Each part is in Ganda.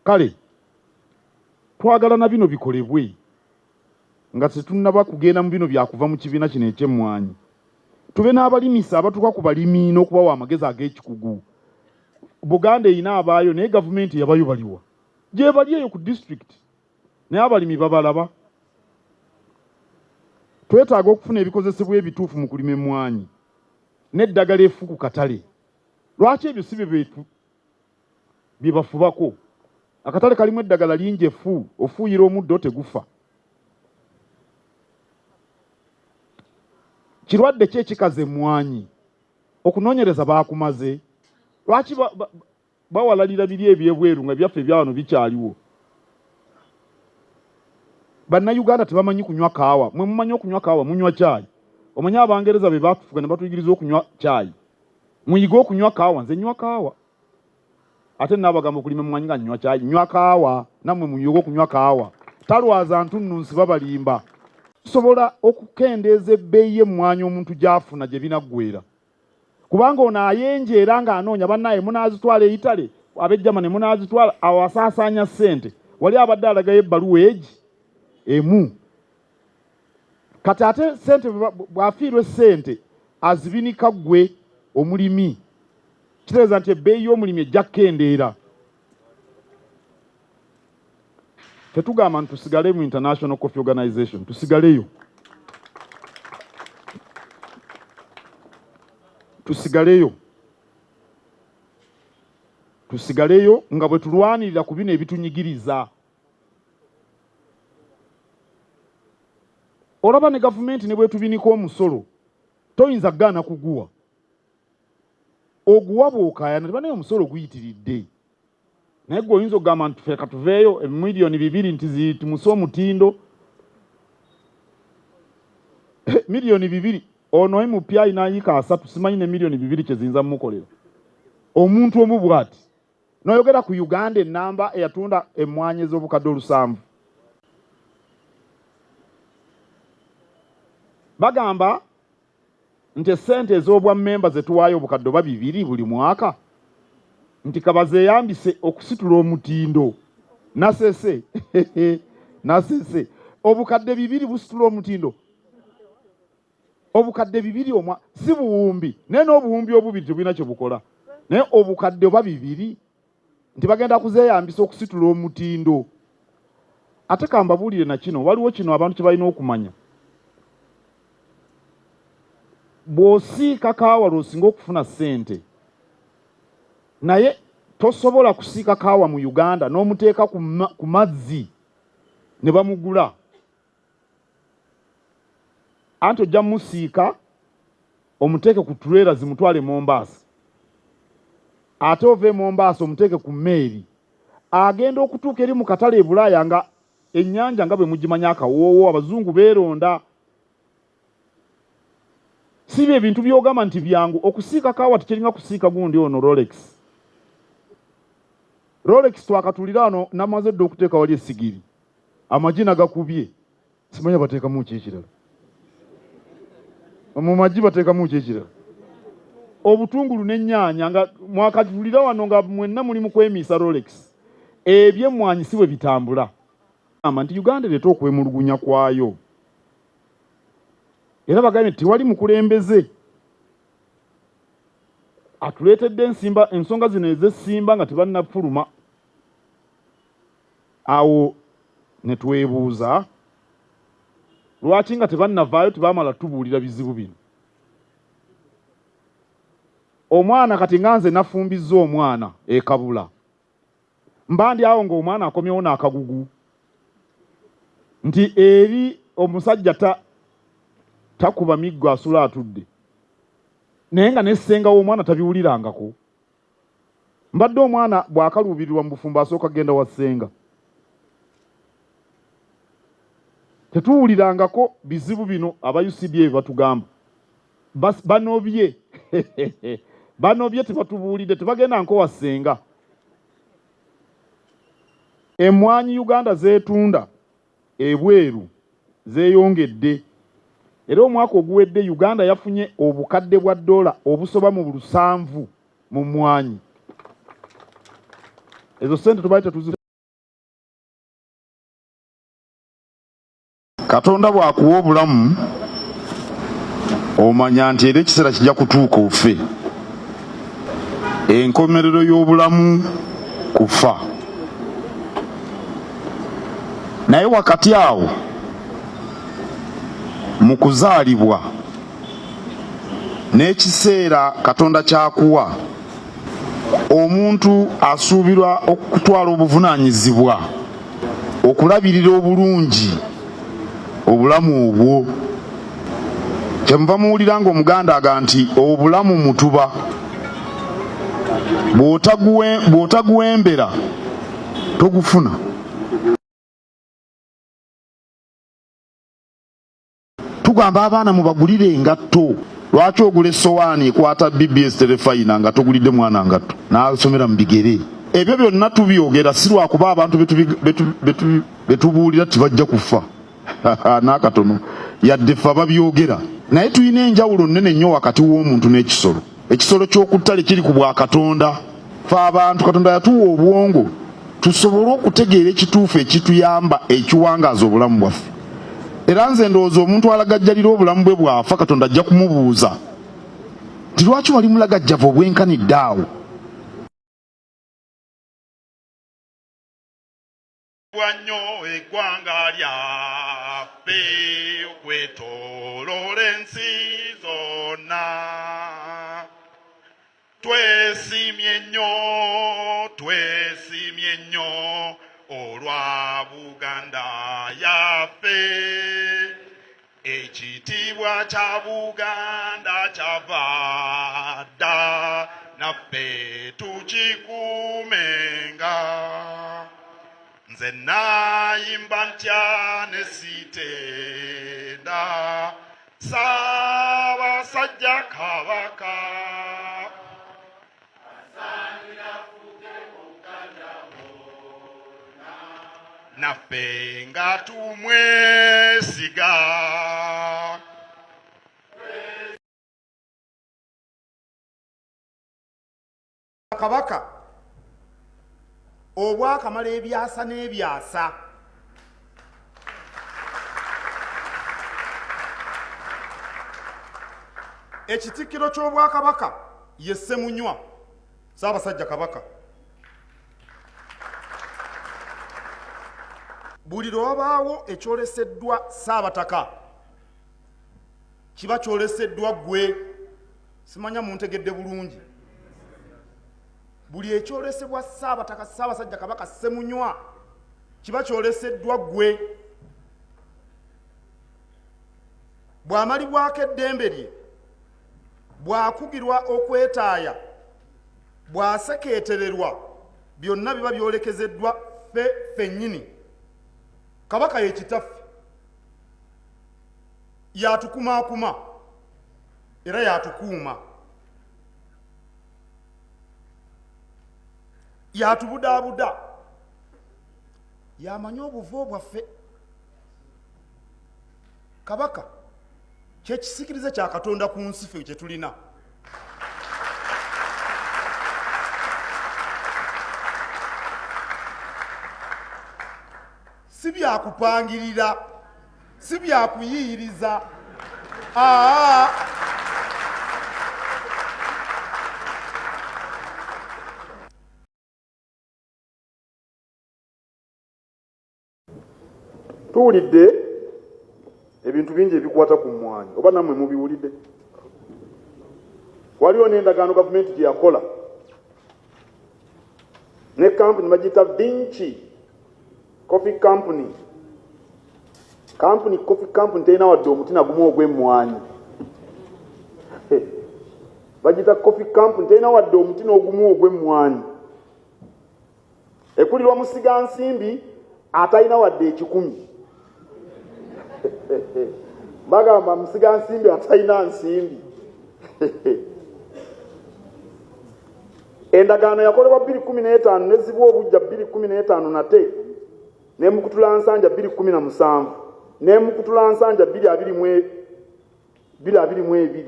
Kale twagala na bino bikolebwe nga tetunnaba kugenda mu bino byakuva mu kibiina kino eky'emmwanyi. Tube n'abalimisa abatuuka ku balimi n'okubawa amagezi ag'ekikugu. Buganda erina abaayo naye gavumenti yabayo baliwa? Gyebali eyo ku disitulikiti naye abalimi babalaba. Twetaaga okufuna ebikozesebwa ebituufu mu kulima emmwanyi n'eddagala effu ku katale. Lwaki ebyo si bye bafubako? Akatale kalimu eddagala lingi effu, ofuuyira omuddo tegufa. Kirwadde ki ekikaza emmwanyi? Okunoonyereza baakumaze. Lwaki bawalalira biri ebyebweru nga byaffe ebya wano bikyaliwo? Bannayuganda tebamanyi kunywa kaawa. Mwe mumanyi okunywa kaawa, munywa caayi. Omanyi Abangereza be baatufuga ne batuyigiriza okunywa caayi. Muyige okunywa kaawa, nze nywa kaawa. Ate nnaabagamba okulima emmwanyi nga nnywa caayi, nnywa kaawa, nammwe muyige okunywa kaawa. Talwaza ntunnunsi babalimba. Tusobola okukendeeza ebbeeyi y'emmwanyi omuntu gy'afuna gye binaggweera. Kubanga ono ayenjeera ng'anoonya bannaaye munaazitwala e Italy, ab'e Germany munaazitwala, awo asaasaanya ssente. Wali abadde alagayo ebbaluwa egi emu. Kati ate ssente bw'afiirwa essente azibinika ggwe omulimi. Kitegeeza nti ebbeeyi y'omulimi ejja kukendeera. Tetugamba nti tusigale mu International Coffee Organization, tusigaleyo. Tusigaleyo. Tusigaleyo nga bwe tulwanirira ku bino ebitunyigiriza. Olaba ne gavumenti ne bwetubinika omusolo, toyinza kugaana kuguwa. Oguwa bw'okaayana teba naye omusolo guyitiridde. Naye gwe oyinza okugamba nti ffe katuveeyo emiliyoni 2 nti zitumuse omutindo. Miliyoni 2 ono MP alina yiika 3 simanyi ne miliyoni 2 kye ziyinza mumukolera. Omuntu omu bw'ati. N'oyogera ku Uganda ennamba eyatunda emmwanyi ez'obukadde 7. Bagamba nti essente ez'obwa mmemba ze tuwaayo obukadde oba 2 buli mwaka nti kabazeeyambise okusitula omutindo. Nasese. Nasese. Obukadde 2 busitula omutindo. Obukadde 2 omwa si buwumbi, naye n'obuwumbi obubiri tebulina kye bukola. Naye obukadde oba 2 nti bagenda kuzeeyambisa okusitula omutindo. Ate kambabuulire na kino, waliwo kino abantu kye balina okumanya. Bw'osiika kaawa lw'osinga okufuna ssente, naye tosobola kusiika kaawa mu Uganda n'omuteeka ku mazzi ne bamugula. Anti ojja musiika omuteeke ku trailer zimutwale Mombasa, ate ove e Mombasa omuteeke ku mmeeri agenda okutuuka eri mu katale e Bulaaya nga ennyanja nga bwe mugimanya akawoowo, abazungu beeronda. Si bye bintu by'ogamba nti byangu okusiika kaawa, tekiringa kusiika gundi ono Rolex. Rolex twakatulira wano namaze dda okuteeka wali essigiri, amagi nagakubye, simanya bateekamu ki ekirala, mu magi bateekamu ki ekirala, obutungulu n'ennyaanya nga mwakatulira wano nga mwenna muli mu kwemiisa Rolex. Eby'emmwanyi si bwe bitambula. Gamba nti Uganda ereeta okwemulugunya kwayo, era bagambye nti tewali mukulembeze atuleetedde ensonga zino ez'essimba nga tebannafuluma. Awo ne twebuuza lwaki nga tebannavaayo tebamala tubuulira bizibu bino. Omwana kati nga nze nafumbizza omwana e Kabula, mba ndi awo ng'omwana akomyewo n'akagugu nti eri omusajja takuba miggo asula atudde, naye nga ne ssenga w'omwana tabiwulirangako. Mbadde omwana bw'akaluubirirwa mu bufumbo asooka kugenda wa ssenga. Tetuwulirangako bizibu bino aba UCDA bye batugamba. Banobye. Banobye tebatubuulidde, tebagenda nkowa ssenga. Emmwanyi Uganda zeetunda ebweru zeeyongedde, era omwaka oguwedde Uganda yafunye obukadde bwa ddoola obusoba mu 7 mu mmwanyi. Ezo ssente tubadde tetuzi Katonda bw'akuwa obulamu omanya nti era ekiseera kijja kutuuka ofe. Enkomerero y'obulamu kufa. Naye wakati awo mu kuzaalibwa n'ekiseera Katonda ky'akuwa, omuntu asuubirwa okutwala obuvunaanyizibwa okulabirira obulungi obulamu obwo. Kyemuva muwulira ng'Omuganda aga nti obulamu mutuba, bw'otaguwembera togufuna. Tugamba abaana mubagulire engatto. Lwaki ogula essowaani ekwata BBS terefayina nga togulidde mwana ngatto n'asomera mu bigere? Ebyo byonna tubyogera si lwakuba abantu betubuulira tibajja kufa n'akatono, yadde ffe ababyogera, naye tulina enjawulo nnene nnyo wakati w'omuntu n'ekisolo. Ekisolo ky'okuttale kiri ku bwa Katonda. Ffe abantu Katonda yatuwa obwongo tusobole okutegeera ekituufu ekituyamba ekiwangaaza obulamu bwaffe. Era nze ndowooza omuntu alagajjalira obulamu bwe bw'afa Katonda ajja kumubuuza nti lwaki wali mulagajjavu obwenkanidde awo? Nnyo eggwanga lyaffe okwetooloola ensi zonna. Twesiimye nnyo, twesiimye nnyo olwa Buganda yaffe. Ekitiibwa kya Buganda kyava dda, naffe tukikuumenga. Nze naayimba ntya ne sitenda Ssaabasajja Kabaka. Naffe nga tumwesiga. Kabaka obwakamala ebyasa n'ebyasa. Ekitikkiro ky'Obwakabaka ye Ssemunywa Ssaabasajja Kabaka. Buli lwe wabaawo ekyoleseddwa Ssaabataka kiba kyoleseddwa ggwe. Simanya muntegedde bulungi. Buli ekyolesebwa Ssaabataka Ssaabasajja Kabaka Ssemunywa kiba kyoleseddwa ggwe. Bw'amalibwako eddembe lye, bw'akugirwa okwetaaya, bw'asekeetererwa, byonna biba byolekezeddwa ffe ffennyini. Kabaka ye kitaffe, y'atukumaakuma era y'atukuuma, y'atubudaabuda, y'amanyi obuvo bwaffe. Kabaka kyekisikirize kya Katonda ku nsi ffe kye tulina. Si byakupangirira, si byakuyiyiriza. Aa, Tuwulidde ebintu bingi ebikwata ku mmwanyi, oba nammwe mubiwulidde. Waliwo n'endagaano gavumenti gye yakola ne kampuni bagiyita Vinci Coffee Company. Kampuni Coffee Company terina wadde omuti na gumu ogw'emmwanyi. Bagiyita Coffee Company, terina wadde omuti n'ogumu ogw'emmwanyi. Ekulirwa musigansimbi atalina wadde ekikumi. Bagamba musigansimbi atalina nsimbi. Endagaano yakolebwa 2015 nezibwa obujja 2015 nate nemukutula nsanja 2017 nemukutula nsanja 2022.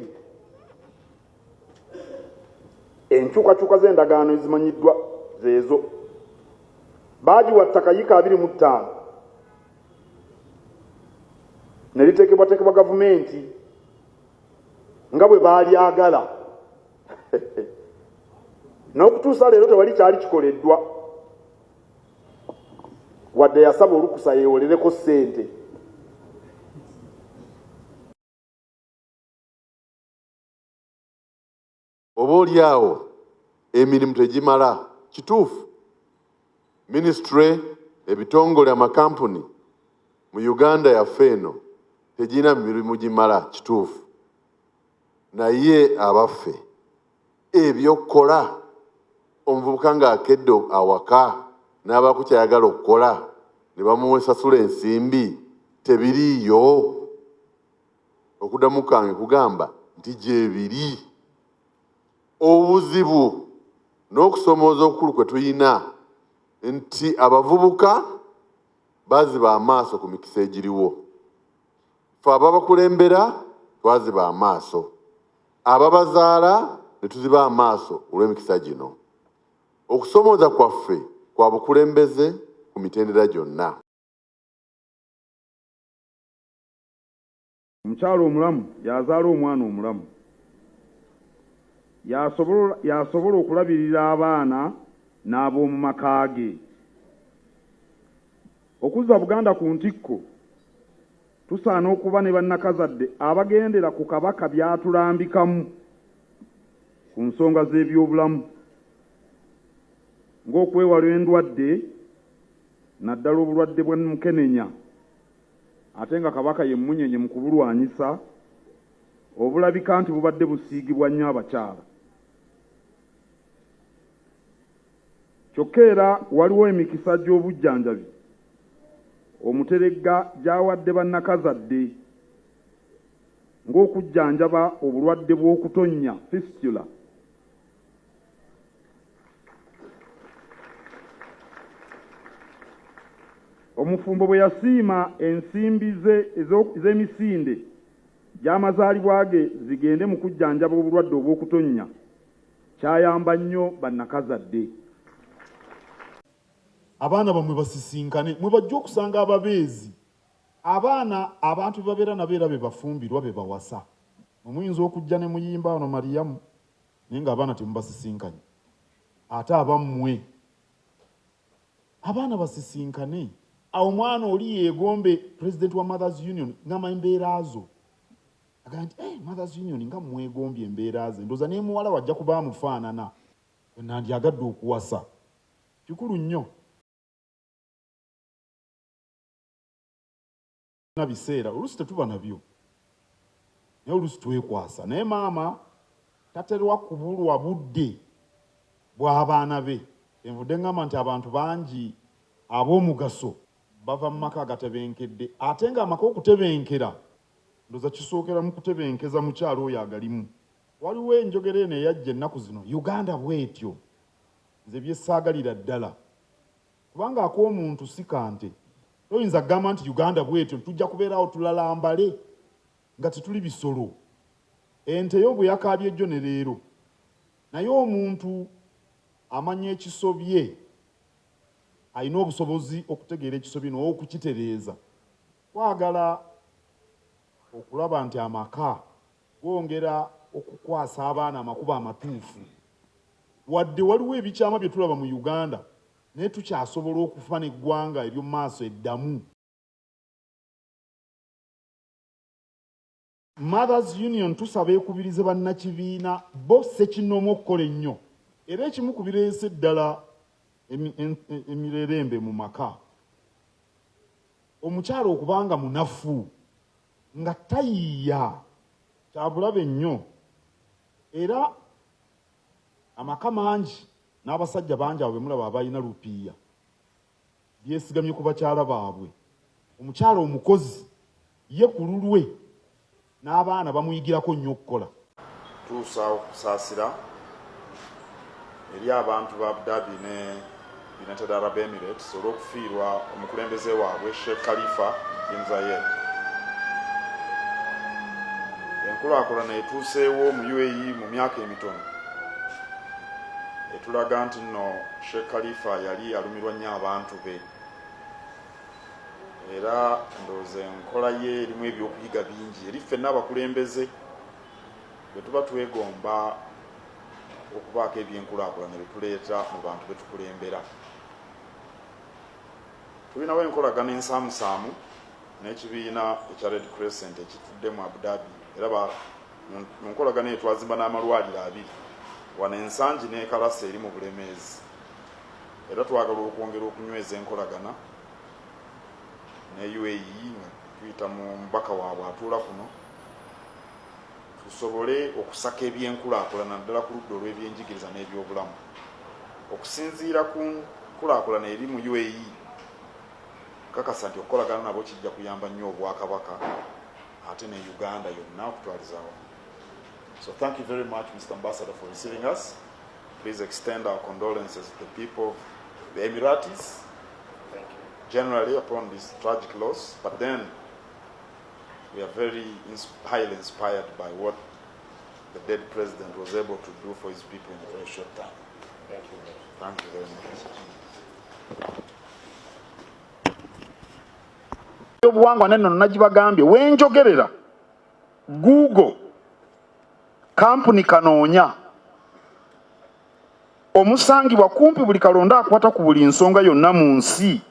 Enkyukakyuka z'endagaano ezimanyiddwa zeezo. Baagiwa ttaka yiika 25. Ne liteekebwateekebwa gavumenti nga bwe baalyagala. N'okutuusa leero tewali kyali kikoleddwa wadde yasaba olukusa yeewolereko ssente. Oba oli awo emirimu tegimala. Kituufu minisitule, ebitongole, amakampuni mu Uganda yaffe eno tegirina mirimu gimala, kituufu. Naye abaffe ebyokukola omuvubuka ng'akedde awaka n'abaako ky'ayagala okukola ne bamuwesasula ensimbi tebiriiyo? Okuddamu kwange kugamba nti gyebiri. Obuzibu n'okusomooza okukulu kwe tulina nti abavubuka baziba amaaso ku mikisa egiriwo. Ffe ababakulembera twaziba amaaso, ababazaala ne tuziba amaaso olw'emikisa gino. Okusomooza kwaffe kwa bukulembeze ku mitendera gyonna. Omukyala omulamu y'azaala omwana omulamu. Y'asobola okulabirira abaana n'ab'omu maka ge. Okuzza Buganda ku ntikko, tusaana okuba ne bannakazadde abagendera ku Kabaka by'atulambikamu ku nsonga z'ebyobulamu ng'okwewala endwadde naddala obulwadde bwa mukenenya ate nga Kabaka ye mmunyenye mu kubulwanyisa obulabika nti bubadde busiigibwa nnyo abakyala. Kyokka era waliwo emikisa gy'obujjanjabi Omuteregga gy'awadde bannakazadde ng'okujjanjaba obulwadde bw'okutonnya, fistula. Omufumbo bwe yasiima ensimbi ze ez'emisinde gy'amazaalibwa ge zigende mu kujjanjaba obulwadde obw'okutonnya kyayamba nnyo bannakazadde. Abaana bammwe basisinkane mwe bajja okusanga ababeezi. Abaana abantu be babeera nabo era be bafumbirwa, be bawasa. Mwe muyinza okujja ne muyimba wano Mariyamu naye ng'abaana temubasisinkanye. Ate abammwe abaana basisinkane. Awo omwana oli yeegombe president wa Mothers Union ngamba embeera zo. Agamba nti eh, Mothers Union nga mwegombye embeera ze, ndowooza ne muwala we ajja kuba amufaanana. Gwe nandyagadde okuwasa. Kikulu nnyo. Biseera oluusi tetuba nabyo naye oluusi twekwasa naye maama taterwa kubulwa budde bw'abaana be. Kyenvudde ngamba nti abantu bangi ab'omugaso bava mu maka agatebenkedde ate ng'amaka okutebenkera ndowooza kisookera mu kutebenkeza mukyala oyo agalimu. Waliwo enjogera eno eyajja ennaku zino, Uganda bw'etyo nze bye ssaagalira ddala. Kubanga ak'omuntu si ka nte. Toyinza kugamba nti Uganda bwetyo nti tujja kubeera awo tulalambale nga tetuli bisolo. Ente yo bwe yakaabye jjo ne leero. Naye omuntu amanya ekisobye alina obusobozi okutegeera ekisobye n'okukitereeza. Twagala okulaba nti amaka gongera okukwasa abaana amakubo amatuufu. Wadde waliwo ebikyama bye tulaba mu Uganda naye tukyasobola okufa n'eggwanga ery'omu maaso eddamu. Mothers Union tusaba ekubirize bannakibiina bo ssekinnoomu okukola ennyo era ekimu ku bireese ddala emirerembe mu maka omukyala okuba nga munafu nga tayiiya kyabulabe nnyo era Amaka mangi n'abasajja bangi abo be mulaba abalina lupiiya byesigamye ku bakyala baabwe. Omukyala omukozi ye ku lulwe n'abaana bamuyigirako nnyo okukola. Tuusa okusaasira eri abantu ba Abu Dhabi ne United Arab Emirates olw'okufiirwa omukulembeze waabwe Sheikh Khalifa bin Zayed. Enkulaakulana etuuseewo mu UAE mu myaka emitono etulaga nti nno Sheikh Khalifa yali alumirwa nnyo abantu be. Era ndowooza enkola ye erimu ebyokuyiga bingi eri ffenna abakulembeze bwe tuba twegomba okubaako ebyenkulaakulana bye tuleeta mu bantu be tukulembera. Tulinawo enkolagana ensaamusaamu n'ekibiina ekya Red Crescent ekitudde mu Abu Dhabi era mu nkolagana eyo twazimba n'amalwaliro abiri wano e Nsangi n'e Kalasa eri mu Bulemeezi era twagala okwongera okunyweza enkolagana ne UAE nga tuyita mu mubaka waabwe atuula kuno tusobole okusaka ebyenkulaakulana naddala ku ludda olw'ebyenjigiriza n'ebyobulamu. Okusinziira ku nkulaakulana eri mu UAE nkakasa nti okukolagana nabo kijja kuyamba nnyo Obwakabaka ate ne Uganda yonna okutwaliza awamu. So thank you very much Mr. Ambassador for receiving us. Please extend our condolences to the people of the Emiratis. Thank you. Generally upon this tragic loss, but then we are very highly inspired by what the dead president was able to do for his people in a very short time. Thank you. Thank you very much. Obuwangwa nennono nagibagambye wenjogerera Google kampuni kanoonya omusangibwa kumpi buli kalonda akwata ku buli nsonga yonna mu nsi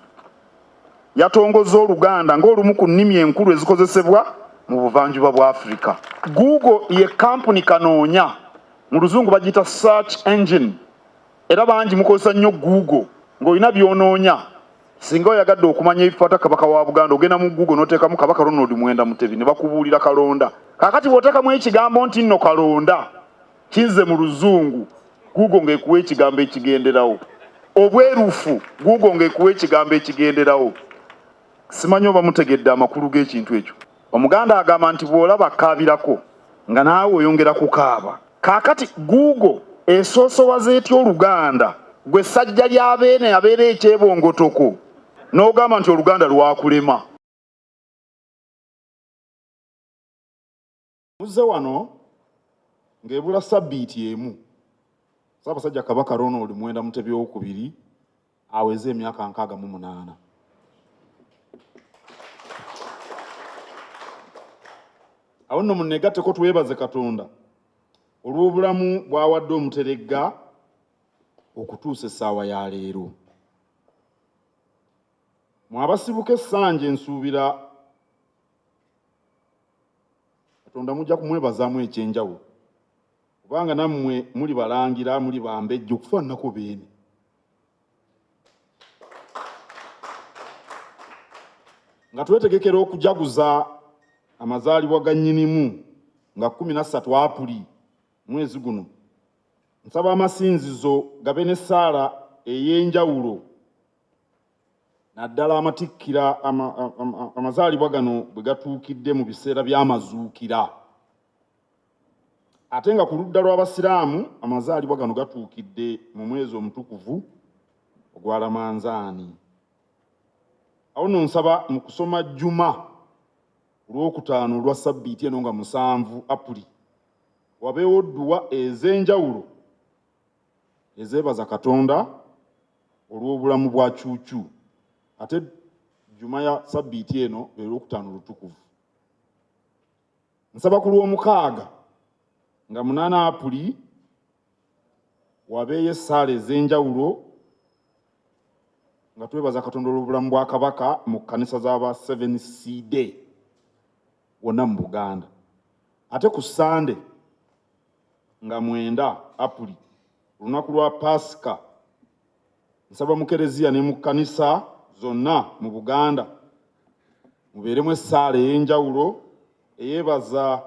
yatongozza Oluganda ng'olumu ku nnimi enkulu ezikozesebwa mu buvanjuba bwa Afrika. Google ye kampuni kanoonya, mu luzungu bagiyita search engine, era bangi mukozesa nnyo Google ng'olina by'onoonya. Singa oyagadde okumanya ebikwata Kabaka wa Buganda, ogenda mu Google n'oteekamu Kabaka Ronald Muwenda Mutebi ne bakubuulira kalonda. Kaakati bw'oteekamu ekigambo nti nno kalonda kinze mu luzungu, Google ng'ekuwa ekigambo ekigenderawo. Obwerufu, Google ng'ekuwa ekigambo ekigenderawo. Simanyi oba mutegedde amakulu g'ekintu ekyo. Omuganda agamba nti bw'olaba akaabirako nga naawe oyongera kukaaba. Kaakati Google esoosowaza etya Oluganda? Gwe ssajja lya Beene abeera ekyebongotoko n'ogamba nti Oluganda lwakulema. Muzze wano ng'ebula ssabbiiti emu Ssaabasajja Kabaka Ronald Muwenda Mutebi owokubiri aweze emyaka 68. Awo nno munneegatteko twebaze Katonda olw'obulamu bw'awadde Omuteregga okutuusa essaawa ya leero. Mwe abasibuka essanja ensuubira Katonda mujja kumwebazaamu eky'enjawulo kubanga nammwe muli balangira, muli bambejja okufaananako Beene. Nga twetegekera okujaguza amazaalibwa ga nnyinimu nga 13 Apuli mwezi guno, nsaba amasinzizo gabe n'essaala ey'enjawulo naddala amatikkira amazaalibwa gano bwe gatuukidde mu biseera by'amazuukira. Ate nga ku ludda lw'Abasiraamu amazaalibwa gano gatuukidde mu mwezi omutukuvu ogwa Ramanzaani. Awo nno nsaba mu kusoma Juma olwokutaano olwa ssabbiiti eno nga 7 Apuli wabeewo dduwa ez'enjawulo ezeebaza Katonda olw'obulamu bwa Cuucu. Ate Juma ya ssabbiiti eno lwe lwokutaano olutukuvu. Nsaba ku lwomukaaga nga 8 Apuli wabeeyo essaala ez'enjawulo nga twebaza Katonda olw'obulamu bwa Kabaka mu kkanisa z'aba 7CD wonna mu Buganda. Ate ku Ssande nga 9 Apuli olunaku lwa Paasika nsaba mu kereziya ne mu kkanisa zonna mu Buganda mubeeremu essaala ey'enjawulo eyeebaza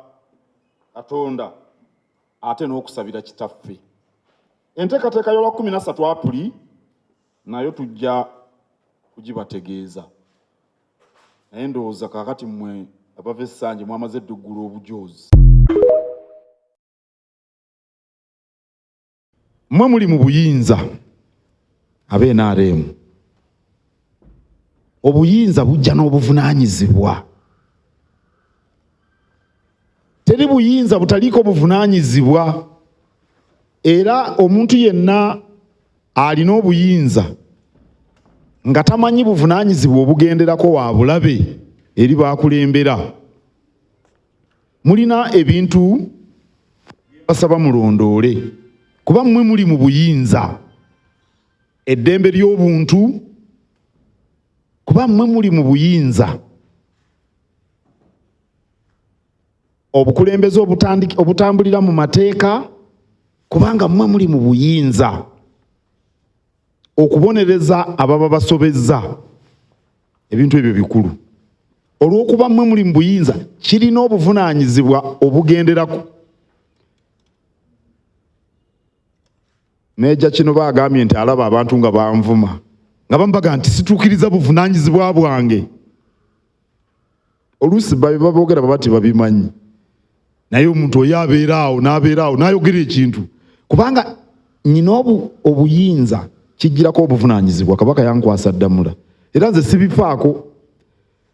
Katonda ate n'okusabira Kitaffe. Enteekateeka y'olwa 13 Apuli nayo tujja kugibategeeza. Naye ndowooza kaakati mmwe abava essanje mwamaze dda oggula obujoozi. Mmwe muli mu buyinza aba NRM. Obuyinza bujja n'obuvunaanyizibwa. Teri buyinza butaliiko buvunaanyizibwa. Era omuntu yenna alina obuyinza nga tamanyi buvunaanyizibwa obugenderako wa bulabe eri b'akulembera. Mulina ebintu basaba mulondoole kuba mmwe muli mu buyinza, eddembe ly'obuntu kuba mmwe muli mu buyinza, obukulembeze obutambulira mu mateeka kubanga mmwe muli mu buyinza, okubonereza ababa basobezza. Ebintu ebyo bikulu. Olw'okuba mmwe muli mu buyinza, kirina obuvunaanyizibwa obugenderako. Meeja kino baagambye nti alaba abantu nga banvuma nga bamubaga nti situukiriza buvunaanyizibwa bwange. Oluusi baboogera baba tebabimanyi, naye omuntu oyo abeera awo n'abeera awo n'ayogera ekintu kubanga nyina obuyinza kijjirako obuvunaanyizibwa. Kabaka yankwasa ddamula era nze sibifaako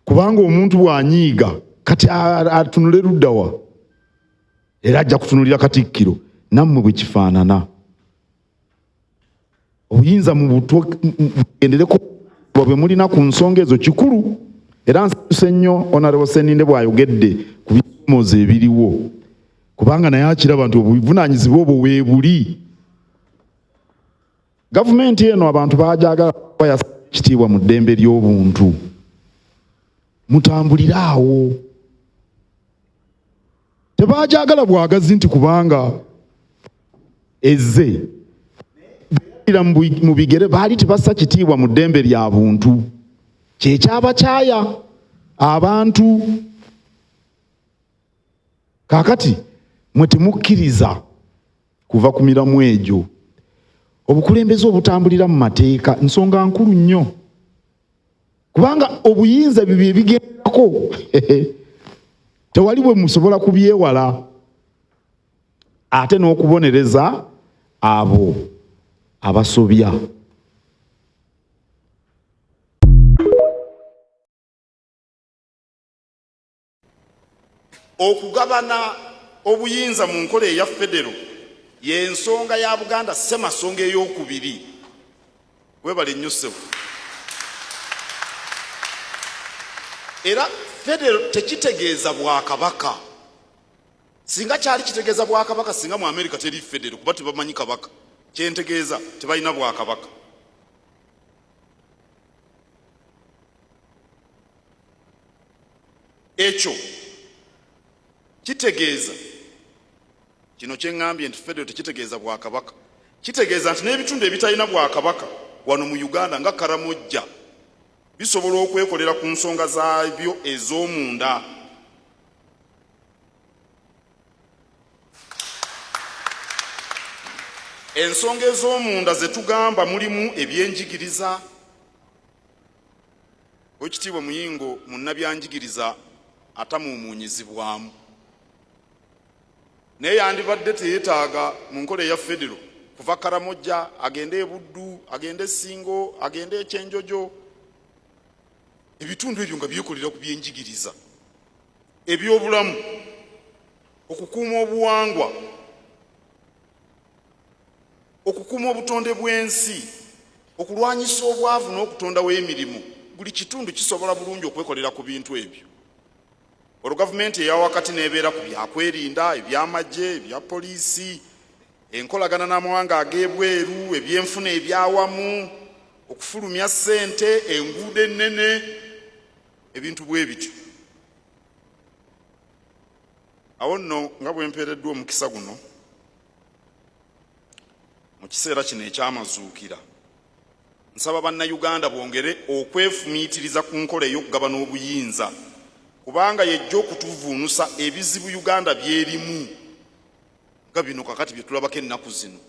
kubanga omuntu bw'anyiiga kati atunule luddawa, era ajja kutunulira Katikkiro. Nammwe bwe kifaanana, obuyinza mubugendereko bwe mulina ku nsonga ezo kikulu. Era nsanyuse nnyo Honorable Sseninde bw'ayogedde ku bisoomoozo ebiriwo, kubanga naye akiraba nti obuvunaanyizibwa obwo weebuli. Gavumenti eno abantu bagyagala kuba yassa ekitiibwa mu ddembe ly'obuntu. Mutambulire awo. Tebagyagala bwagazi nti kubanga ezze mu bigere baali tebassa kitiibwa mu ddembe lya buntu, kyekyabakyaya abantu. Kaakati mwe temukkiriza kuva ku miramu egyo. Obukulembeze obutambulira mu mateeka nsonga nkulu nnyo, kubanga obuyinza bibyo ebigendako tewali bwe musobola kubyewala, ate n'okubonereza abo abasobya. Okugabana obuyinza mu nkola eya federo y'ensonga ya Buganda ssemasonga ey'okubiri. Webale nnyo ssebo. Era federo tekitegeeza bwakabaka. Singa kyali kitegeeza bwakabaka, singa mu Amerika teri federo kuba tebamanyi kabaka. Kyentegeeza tebalina bwakabaka. Ekyo kitegeeza kino kye ŋŋambye nti federo tekitegeeza bwakabaka. Kitegeeza nti n'ebitundu ebitalina bwakabaka wano mu Uganda nga Karamojja bisobola okwekolera ku nsonga zaabyo ez'omunda. Ensonga ez'omunda ze tugamba mulimu ebyenjigiriza. Owekitiibwa Muyingo munnabyanjigiriza atamuumuunyizibwamu, naye yandibadde teyetaaga mu nkola eya federo kuva Karamojja agende e Buddu, agende e Ssingo, agende e Kyenjojo, ebitundu ebyo nga byekolera ku byenjigiriza, ebyobulamu, okukuuma obuwangwa, okukuuma obutonde bw'ensi, okulwanyisa obwavu n'okutondawo emirimu. Buli kitundu kisobola bulungi okwekolera ku bintu ebyo. Olwo gavumenti eya wakati n'ebeera ku byakwerinda, ebyamagye, ebya poliisi, enkolagana n'amawanga ag'ebweru, ebyenfuna ebyawamu, okufulumya ssente, enguudo ennene, ebintu bwe bityo. Awo nno nga bwe mpeereddwa omukisa guno mu kiseera kino eky'amazuukira, nsaba Bannayuganda bongere okwefumiitiriza ku nkola ey'okugabana obuyinza kubanga y'ejja okutuvvuunusa ebizibu Uganda by'erimu nga bino kakati bye tulabako ennaku zino.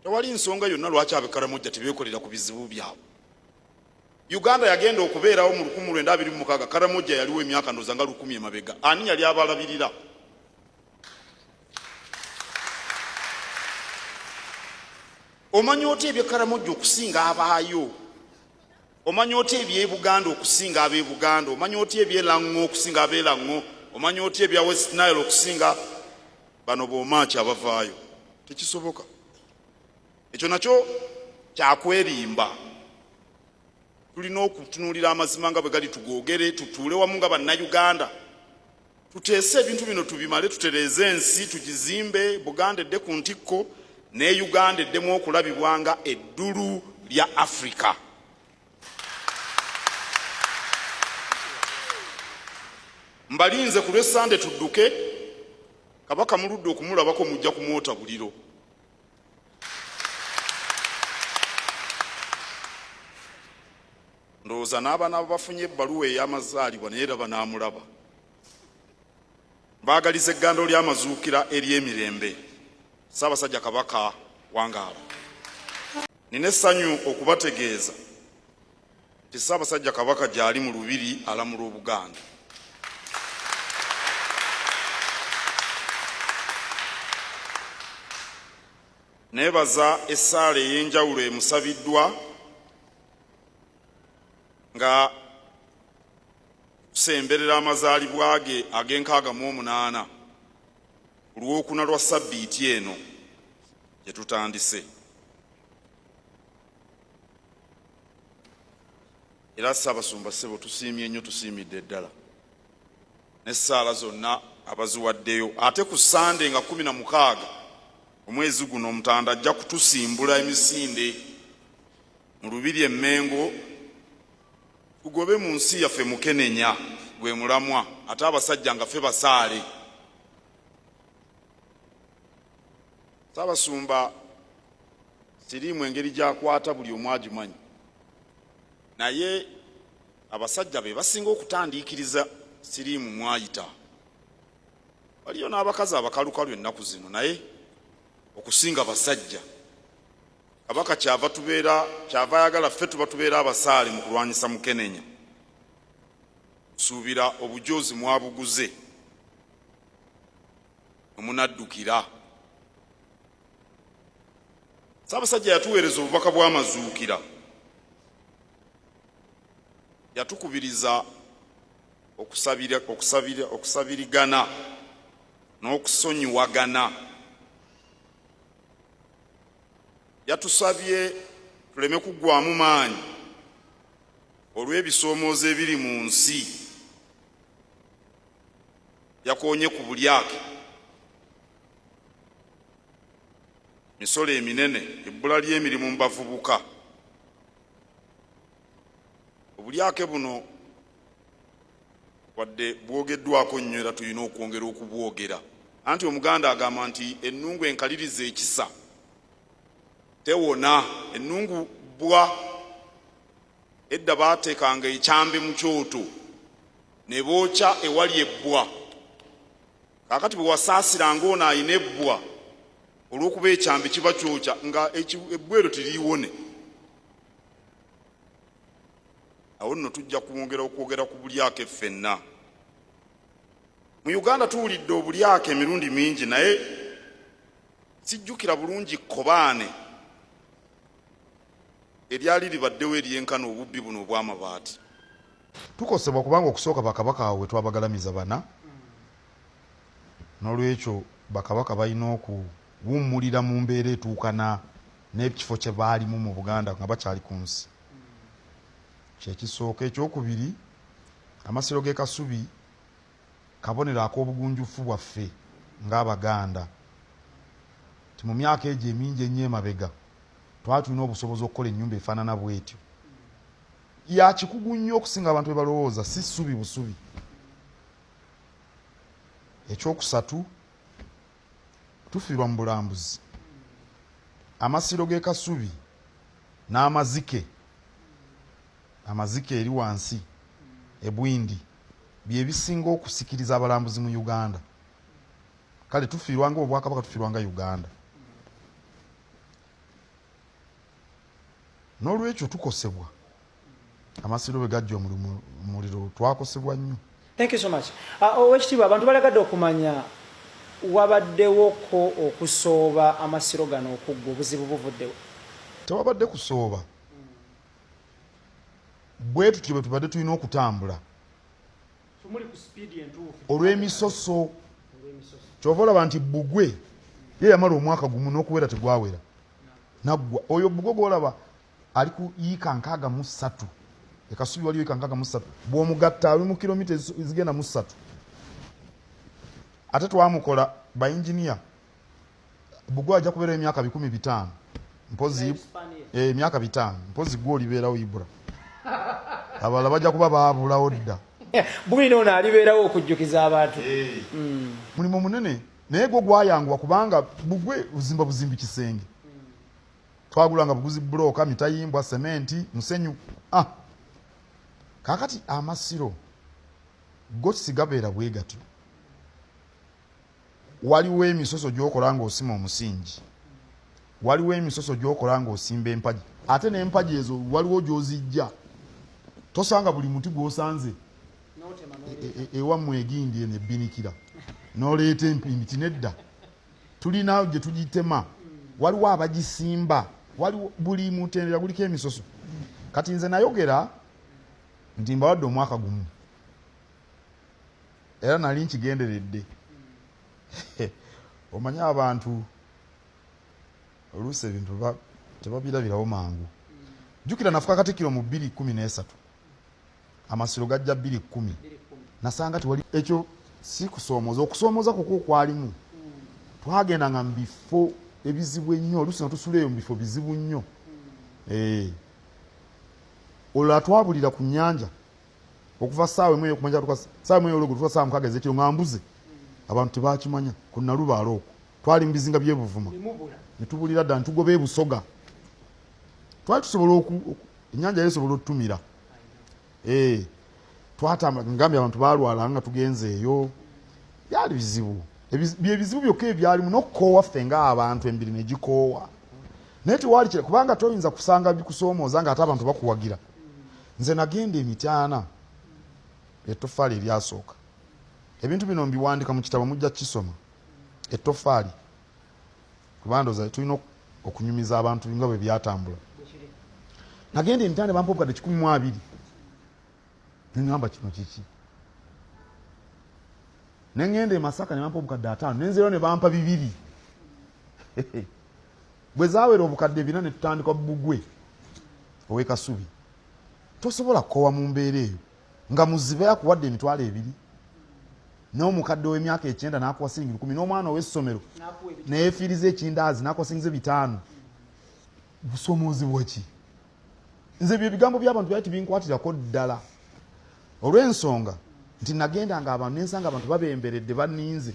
Tewali nsonga yonna lwaki ab'e Karamoja tebeekolera ku bizibu byabwe. Uganda yagenda okubeerawo mu 1926, Karamoja yaliwo emyaka ndowooza nga 1000 emabega. Ani yali abalabirira? Omanyi otya eby'e Karamoja okusinga abaayo? Omanyi otya eby'e Buganda okusinga ab'e Buganda? Omanyi otya eby'e Lango okusinga ab'e Lango? Omanyi otya ebya West Nile okusinga bano b'Omaaki abavaayo? Tekisoboka. Ekyo nakyo kyakwerimba. Tulina okutunuulira amazima nga bwe gali, tugoogere, tutuule wamu nga Bannayuganda, tuteese ebintu bino tubimale, tutereeze ensi, tugizimbe, Buganda edde ku ntikko ne Uganda eddemu okulabibwa nga eddulu lya Africa. Mbalinze ku lw'Essande tudduke. Kabaka muludde okumulabako, mujja kumwota buliro. Ndowooza n'abaana bafunye ebbaluwa ey'amazaalibwa, naye era banaamulaba. Mbaagaliza eggando ly'amazuukira ery'emirembe. Ssaabasajja Kabaka wangaala. Nina essanyu okubategeeza nti Ssaabasajja Kabaka gy'ali mu Lubiri alamula Obuganda. Neebaza essaala ey'enjawulo emusabiddwa nga tusemberera amazaalibwa ge ag'enkaaga mu omunaana ku Lwokuna lwa ssabbiiti eno gye tutandise. Era Ssaabasumba ssebo tusiimye nnyo, tusiimidde ddala n'essaala zonna abaziwaddeyo. Ate ku Ssande nga 16 omwezi guno, Omutanda ajja kutusimbula emisinde mu Lubiri e Mmengo, tugobe mu nsi yaffe mukenenya, gwe mulamwa, ate abasajja nga ffe basaale. Ssaabasumba siriimu engeri gy'akwata buli omu agimanyi, naye abasajja be basinga okutandiikiriza siriimu mwayita. Waliyo n'abakazi abakalukalu ennaku zino, naye okusinga basajja. Kabaka kyava tubeera, kyava ayagala ffe tuba tubeera abasaale mu kulwanyisa mukenenya. Nsuubira obujoozi mwabuguze mwe munaddukira. Ssaabasajja yatuweereza obubaka bw'amazuukira, yatukubiriza okusabirigana n'okusonyiwagana. Yatusabye tuleme kuggwamu maanyi olw'ebisoomoozo ebiri mu nsi. Yakoonye ku bulyake, misolo eminene, ebbula ly'emirimu mu bavubuka. Obulyake buno wadde bwogeddwako nnyo, era tulina okwongera okubwogera, anti Omuganda agamba nti ennungu enkaliriza ekisa tewona. Ennungu bbwa. Edda baateekanga ekyambe mu kyoto ne bookya ewali ebbwa. Kaakati bwe wasaasiranga ono alina ebbwa, olw'okuba ekyambe kiba kyokya, nga ebbwa eryo teriiwone. Awo nno tujja kwongera okwogera ku bulyake ffenna. Mu Uganda tuwulidde obulyake emirundi mingi, naye sijjukira bulungi kkobaane eryali libaddewo eryenkana obubbi buno obw'amabaati. Tukosebwa kubanga okusooka bakabaka awo we twabagalamiza bana, n'olwekyo bakabaka balina okuwummulira mu mbeera etuukana n'ekifo kye baalimu mu Buganda nga bakyali ku nsi. Kyekisooka. Ekyokubiri, amasiro g'e Kasubi kabonero ak'obugunjufu bwaffe ng'Abaganda, nti mu myaka egyo emingi ennyo emabega twali tulina obusobozi okukola ennyumba efaanana bwetyo, ya kikugu nnyo okusinga abantu bwe balowooza, si ssubi busubi. Ekyokusatu, tufiirwa mu bulambuzi. Amasiro g'e Kasubi n'amazike, amazike eri wansi e Bwindi, bye bisinga okusikiriza abalambuzi mu Uganda. Kale tufiirwa nga Obwakabaka, tufiirwa nga Uganda. N'olwekyo tukosebwa. Amasiro bwe gajja omuliro, twakosebwa nnyo. Thank you so much. Owekitiibwa, abantu balagadde okumanya, wabaddewoko okusooba amasiro gano okuggwa? Obuzibu buvuddewo? Tewabadde kusooba. Bwe tutyo bwe tubadde tulina okutambula olw'emisoso. Kyova olaba nti bbugwe ye yamala omwaka gumu n'okuwera tegwawera, naggwa. Oyo bbugwe gwolaba ali ku yiika 63. E Kasubi waliyo eka 63, bw'omugatta ali mu kilomita ezigenda mu 3. Ate twamukola bayinginiya, Bugwe ajja kubeerawo emyaka 500 mpozi, emyaka 500 mpozi gwe olibeerawo Ibra, abalala bajja kuba baabulawo dda. Bwino ono alibeerawo okujjukiza abantu. Mulimu munene, naye gwo gwayanguwa kubanga Bugwe buzimba buzimbi kisenge. Twagulanga buguzi bulooka, mitayimbwa, sementi, musenyu. Kaakati amasiro go sigabeera bwe gatyo. Waliwo emisoso gy'okola ng'osima omusingi, waliwo emisoso gy'okola ng'osimba empagi, ate n'empagi ezo waliwo gy'ozijja. Tosanga buli muti gw'osanze ewammwe egindi eno ebbinikira n'oleeta emiti, nedda. Tulina gye tugitema, waliwo abagisimba, waliwo buli mutendera guliko emisoso. Kati nze nayogera nti mbawadde omwaka gumu, era nali nkigenderedde. Omanyi abantu oluusi ebintu tebabirabirawo mangu. Jjukira nafuka Katikkiro mu 2013, amasiro gajja 2010, nasanga tewali. Ekyo si kusoomooza, okusoomooza kukwo kwalimu. Twagendanga mu bifo ebizibu ennyo, oluusi nga tusula eyo mu bifo bizibu nnyo. Olulala twabulira ku nnyanja okuva ssaawa 1 ey'okumakya tuka ssaawa 1 ey'olweggulo tuka ssaawa 6 ez'ekiro nga mbuze. Abantu tebakimanya ku Nalubaale okwo. Twali mu bizinga by'e Buvuma. Ne tubulira ddala, ne tugoba e Busoga. Twali tusobola ennyanja yali esobola otutumira. Twatambula, ngambye abantu baalwala nga tugenze eyo. Byali bizibu. Bye bizibu byokka ebyalimu n'okukoowa ffe ng'abantu, emibiri ne gikoowa. Naye tewali kira, kubanga toyinza kusanga bikusoomooza ng'ate abantu bakuwagira. Nze nagenda emityana, ettoffaali eryasooka. Ebintu bino mbiwandika mu kitabo, mujja kukisoma. Ettoffaali, kubanga ndowooza tulina okunyumiza abantu nga bwe byatambula. Nagenda emityana ne bampa obukadde 120. Ne ŋŋamba kino kiki? Ne ŋŋenda e Masaka ne bampa obukadde 5, ne nzirayo ne bampa 2. Bwe zaawera obukadde 4 ne tutandika Bugwe ow'e Kasubi. Tosobola kukoowa mu mbeera eyo nga muzibe akuwadde emitwalo 2, n'omukadde ow'emyaka 90 n'akuwa siringi 10, n'omwana ow'essomero neyefiiriza ekindaazi n'akuwa siringi 5. Busomoozebwa ki? Nze bye bigambo by'abantu byali tibinkwatirako ddala, olw'ensonga nti nagendanga abantu nensanga abantu babemberedde banninze.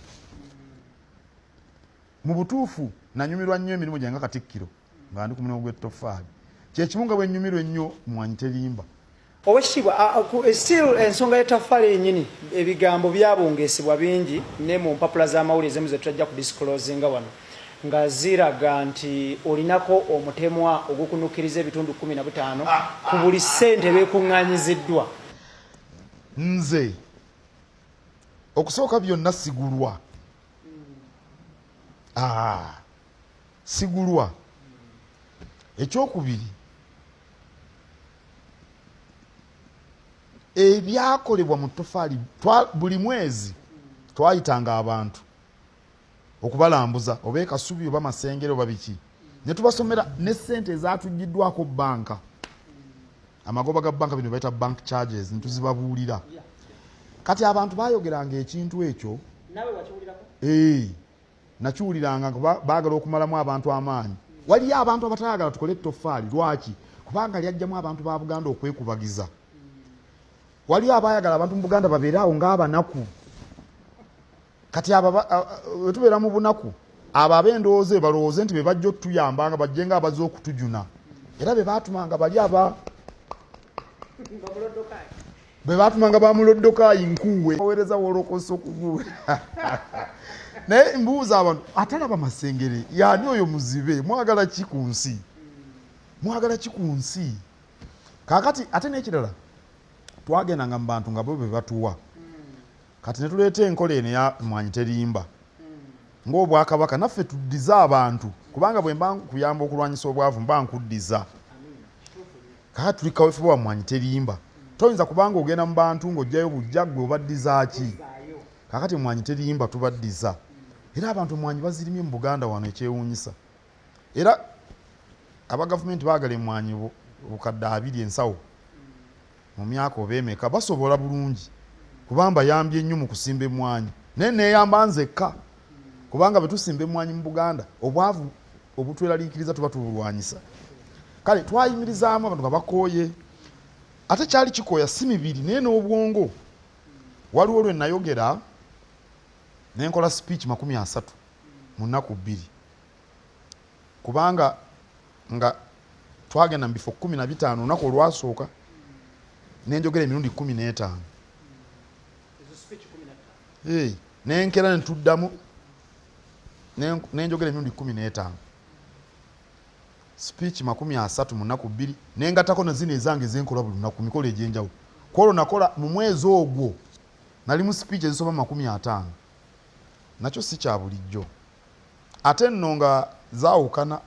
Mu butuufu nanyumirwa nnyo emirimu gyange nga Katikkiro nga ndi ku mulimu gw'ettoffaali. Kye kimu nga bwe nnyumirwa ennyo Mmwanyi Terimba. Owekitiibwa, still ensonga y'ettaffaali yennyini, ebigambo byabungeesebwa bingi ne mu mpapula z'amawulire ezimu ze tutajja kudisclosinga wano, nga ziraga nti olinako omutemwa ogukunukkiriza ebitundu 15 ku buli ssente beekuŋŋaanyiziddwa. Nze okusooka byonna sigulwa. Sigulwa. Ekyokubiri, ebyakolebwa mu ttofaali, buli mwezi twayitanga abantu okubalambuza oba e Kasubi oba Masengere oba biki, ne tubasomera ne ssente ezatuggiddwako banka, amagoba ga banka, bino bayita bank charges, ne tuzibabuulira. Kati abantu bayogeranga ekintu ekyo. Nakiwuliranga nga baagala okumalamu abantu amaanyi. Waliyo abantu abatayagala tukole ettoffaali. Lwaki? Kubanga lyajjamu abantu ba Buganda okwekubagiza. Waliyo abayagala abantu mu Buganda babeere awo ng'abanaku. Kati abo bwe tubeera mu bunaku, abo ab'endowooza eyo balowooze nti be bajja otuyamba, nga bajje nga abazze okutujuna. Era be baatumanga bali aba be baatumanga ba Mulodokaayi nkuwe oweereza wolokosa okuguwe. Naye mbuuza abantu, atalaba Masengere yaani oyo muzibe? Mwagala ki ku nsi? Mwagala ki ku nsi? Kaakati ate n'ekirala, twagendanga mu bantu nga bo be batuwa. Kati ne tuleeta enkola eno eya Mwanyi Terimba ng'Obwakabaka, naffe tuddize abantu, kubanga bwe mba nkuyamba okulwanyisa obwavu, mba nkuddiza. Kakati tuli kaweefube wa Mwanyi Terimba. Toyinza kubanga ogenda mu bantu ng'ojjayo bujja, ggwe obaddiza ki? Kakati Mwanyi Terimba tubaddiza, era abantu mwanyi bazirimye mu Buganda wano ekyewuunyisa. Era aba gavumenti baagala emwanyi obukadde 20 ensawo. Mu myaka oba emeka basobola bulungi kuba mbayambye nnyo mu kusimba emmwanyi, naye neeyamba nzekka, kubanga bwe tusimba emmwanyi mu Buganda obwavu obutweraliikiriza tuba tubulwanyisa. Kale twayimirizaamu abantu nga bakooye, ate kyali kikooya si mibiri naye n'obwongo. Waliwo lwe nayogera ne nkola speech 30 mu nnaku 2, kubanga nga twagenda mu bifo 15 olunaku olwasooka, nenjogera emirundi 15. Nenkera netuddamu nenjogera emirundi 15, speech 30 mu nnaku 2, nengatako na zino ezange ezenkola buli lunaku ku mikolo egy'enjawulo. Kwolwo nakola mu mwezi ogwo nali mu speech ezisoba 50, nakyo si kya bulijjo, ate nno nga zaawukana.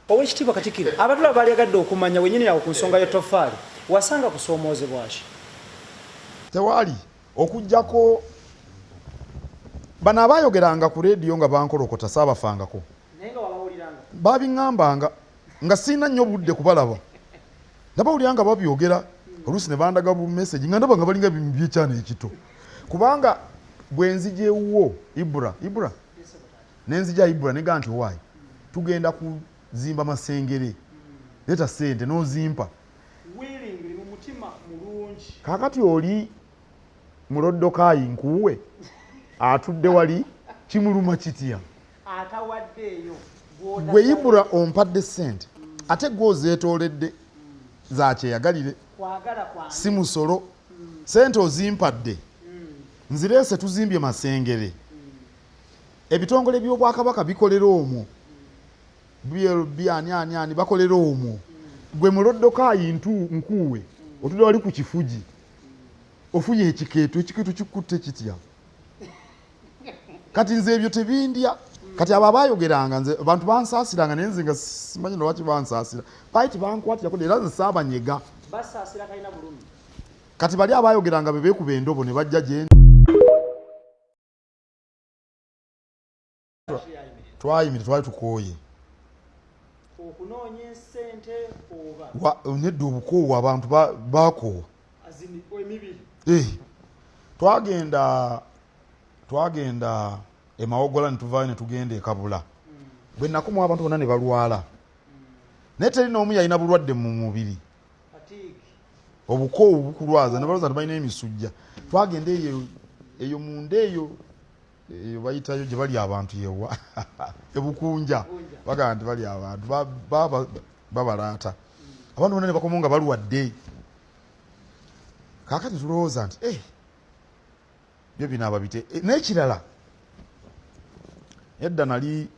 Owekitiibwa Katikkiro, abatulaba baalyagadde okumanya wenyini awo ku nsonga y'ettofaali, wasanga kusoomoozebwa ki? Tewali, okuggyako bano abaayogeranga ku leediyo nga bankolokota, saabafangako. Naye nga wabawuliranga? Babiŋŋambanga nga sirina nnyo budde kubalaba, nabawulira nga babyogera, oluusi ne bandaga bu message nga ndaba nga balinga byekyana ekito, kubanga bwe nzija ewuwo Ibra, Ibra nenzija Ibra nega nti owaayi tugenda kuzimba Masengere, leeta ssente n'ozimpa. Kaakati oli Mulodokaayi nkuwe atudde wali kimuluma kitya? Gwe Ibra ompadde ssente, ate gwe ozeetooledde za kyeyagalire, si musolo. Ssente ozimpadde, nzireese tuzimbye Masengere. Ebitongole by'Obwakabaka bikolera omwo, BLB ani ani ani bakolera omwo. Gwe Mulodokaayi nkuwe otudde wali ku kifugi, ofunye ekikeeto, ekikeeto kikutte kitya? Kati nze ebyo tebindya. Kati abo abayogeranga nze abantu bansaasiranga, naye nze nga simanyi lwaki bansaasira, baali tebankwatirako, era nze saabanyega. Basaasira kalina bulumi. Kati bali abayogeranga be beekuba endobo ne bajja gye twayimira, twali tukooye okunoonya esente oba nedda obukoowu, abantu bakoowa emibiri. Twagenda e Mawogola ne tuvaayo ne tugenda e Kabula. Bwe nakomawo abantu bonna ne balwala, naye teri n'omu yalina bulwadde mu mubiri, obukoowu bukulwaza, ne balowooza nti balina emisujja. Twagenda eyo munda eyo eyo bayitayo gye bali abantu yewa ebukunja, bagamba nti bali abantu babalaata abantu bonna ne bakomawo nga balwadde. Kaakati tulowooza nti byo binaaba bite. N'ekirala edda nali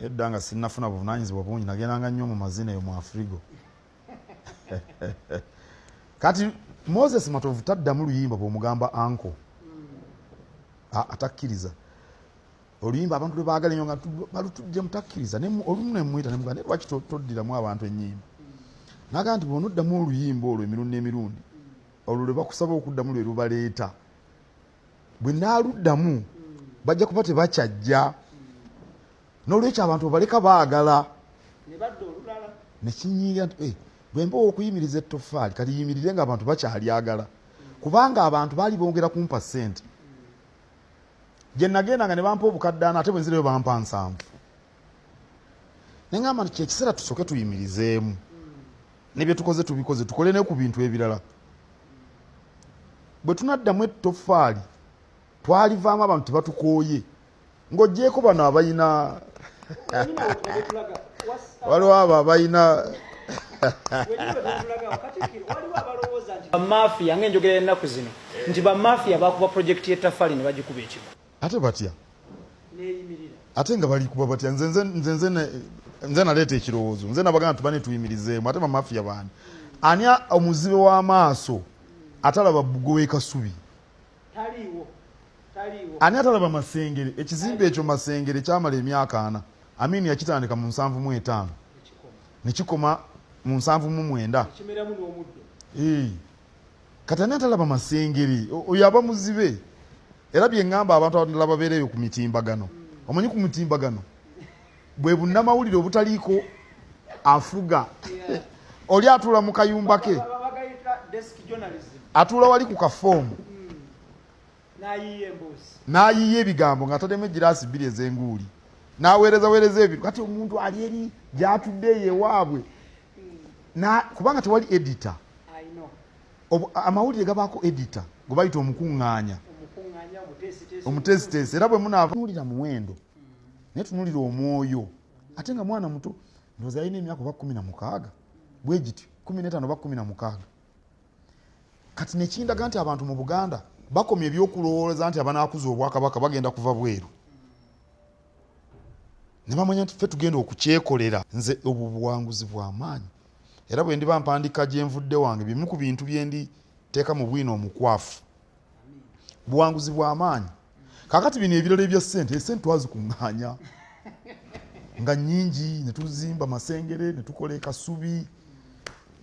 edda nga sinnafuna buvunaanyizibwa bungi, nagendanga nnyo mu mazina eyo mu Afrigo. Kati Moses Matovu taddamu luyimba bw'omugamba anko, atakkiriza oluyimba abantu lwe baagala ennyo nga balutudde mutakkiriza. Olumu ne mmuyita ne mugamba, naye lwaki toddiramu abantu ennyimba? N'agamba nti bw'onoddamu oluyimba olwo emirundi n'emirundi, olwo lwe bakusaba okuddamu lwe lubaleeta, bwe naaluddamu bajja kuba tebakyajja. N'olwekyo abantu obaleka baagala ne kinyiiga nti bwe mba okuyimiriza ettoffaali kati yimirire nga abantu bakyalyagala, kubanga abantu baali bongera kumpa ssente. Gye nagenda nga ne bampa obukadde 4, ate bwe nzirayo bampa 7. Ne ŋŋamba nti kyekiseera tusooke tuyimirizeemu, ne bye tukoze tubikoze, tukole ne ku bintu ebirala. Bwe tunaddamu ettoffaali twalivaamu abantu tebatukooye, ng'oggyeeko bano abalina waliwo abo abalina bamafiya ng'enjogera y'ennaku zino nti bamafiya bakuba projekiti y'ettaffaali ne bagikuba ekigo. Ate batya? Ate nga balikuba batya? Nze naleeta ekirowoozo, nze nabagamba tubane tuyimirizeemu. Ate bamafiya baani? Ani omuzibe w'amaaso atalaba bbugo w'e Kasubi? Ani atalaba Masengere? Ekizimbe ekyo Masengere kyamala emyaka 4. Amini yakitandika mu 75 ne kikoma mu 79. Kati ani atalaba Masengere? Oyo aba muzibe. Era bye ŋŋamba abantu abalala babeereyo ku mitimbagano. Omanyi ku mitimbagano bwe bunnamawulire obutaliiko afuga. Oli atuula mu kayumba ke, atuula wali ku kafoomu n'ayiiya ebigambo ng'ataddemu egiraasi 2 ez'enguuli n'aweereza ebintu. Kati omuntu ali eri gy'atudde eyo ewaabwe, kubanga tewali editor. Amawulire gabaako editor gwe bayita omukuŋŋaanya, omuteesiteesi. Era bwe munaava tunuulira muwendo naye tunuulira omwoyo. Ate nga mwana muto, ndowooza yalina emyaka oba 16 bwe gityo, 15 oba 16. Kati nekindaga nti abantu mu Buganda bakomye ebyokulowooza nti abanaakuza obwakabaka bagenda kuva bweru, ne bamanya nti ffe tugenda okukyekolera. Nze obwo buwanguzi bw'amaanyi, era bwe ndiba mpandiika gye nvudde wange, bimu ku bintu bye nditeeka mu bwino omukwafu, buwanguzi bw'amaanyi. Kaakati bino ebirala ebya ssente, essente twazikuŋŋaanya nga nnyingi, ne tuzimba Masengere, ne tukola e Kasubi,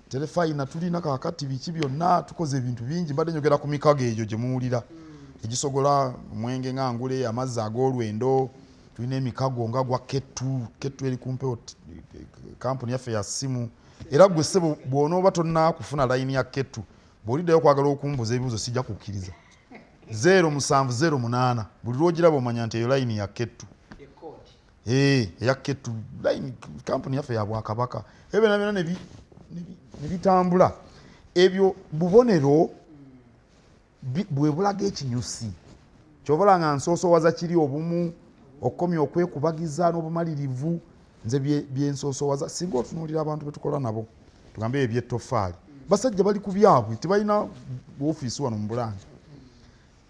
terefayina tulina kaakati, biki byonna tukoze ebintu bingi. Mbadde njogera ku mikago egyo gye muwulira egisogola omwenge nga ngule, amazzi ag'olwendo. Tulina emikago nga gwa Ketu, Ketu eri kumpewo, kampuni yaffe ya ssimu. Era gwe ssebo bw'onooba tonnakufuna layini ya Ketu, bw'oliddayo okwagala okumbuuza ebibuuzo sijja kukkiriza. 0708 buli lw'ogiraba omanya nti eyo layini ya Ketu. Eya Ketu layini, kampuni yaffe ya Bwakabaka. Ebyo byonna byonna ne bitambula. Ebyo bubonero bwe bulaga ekinyusi. Ky'ova olaba nga nsoosowaza kiri obumu, okukomya okwekubagiza n'obumalirivu. Nze bye nsoosowaza. Singa otunuulira abantu be tukola nabo, tugambe eby'ettofaali, basajja bali ku byabwe, tebalina woofiisi wano mu Bulange,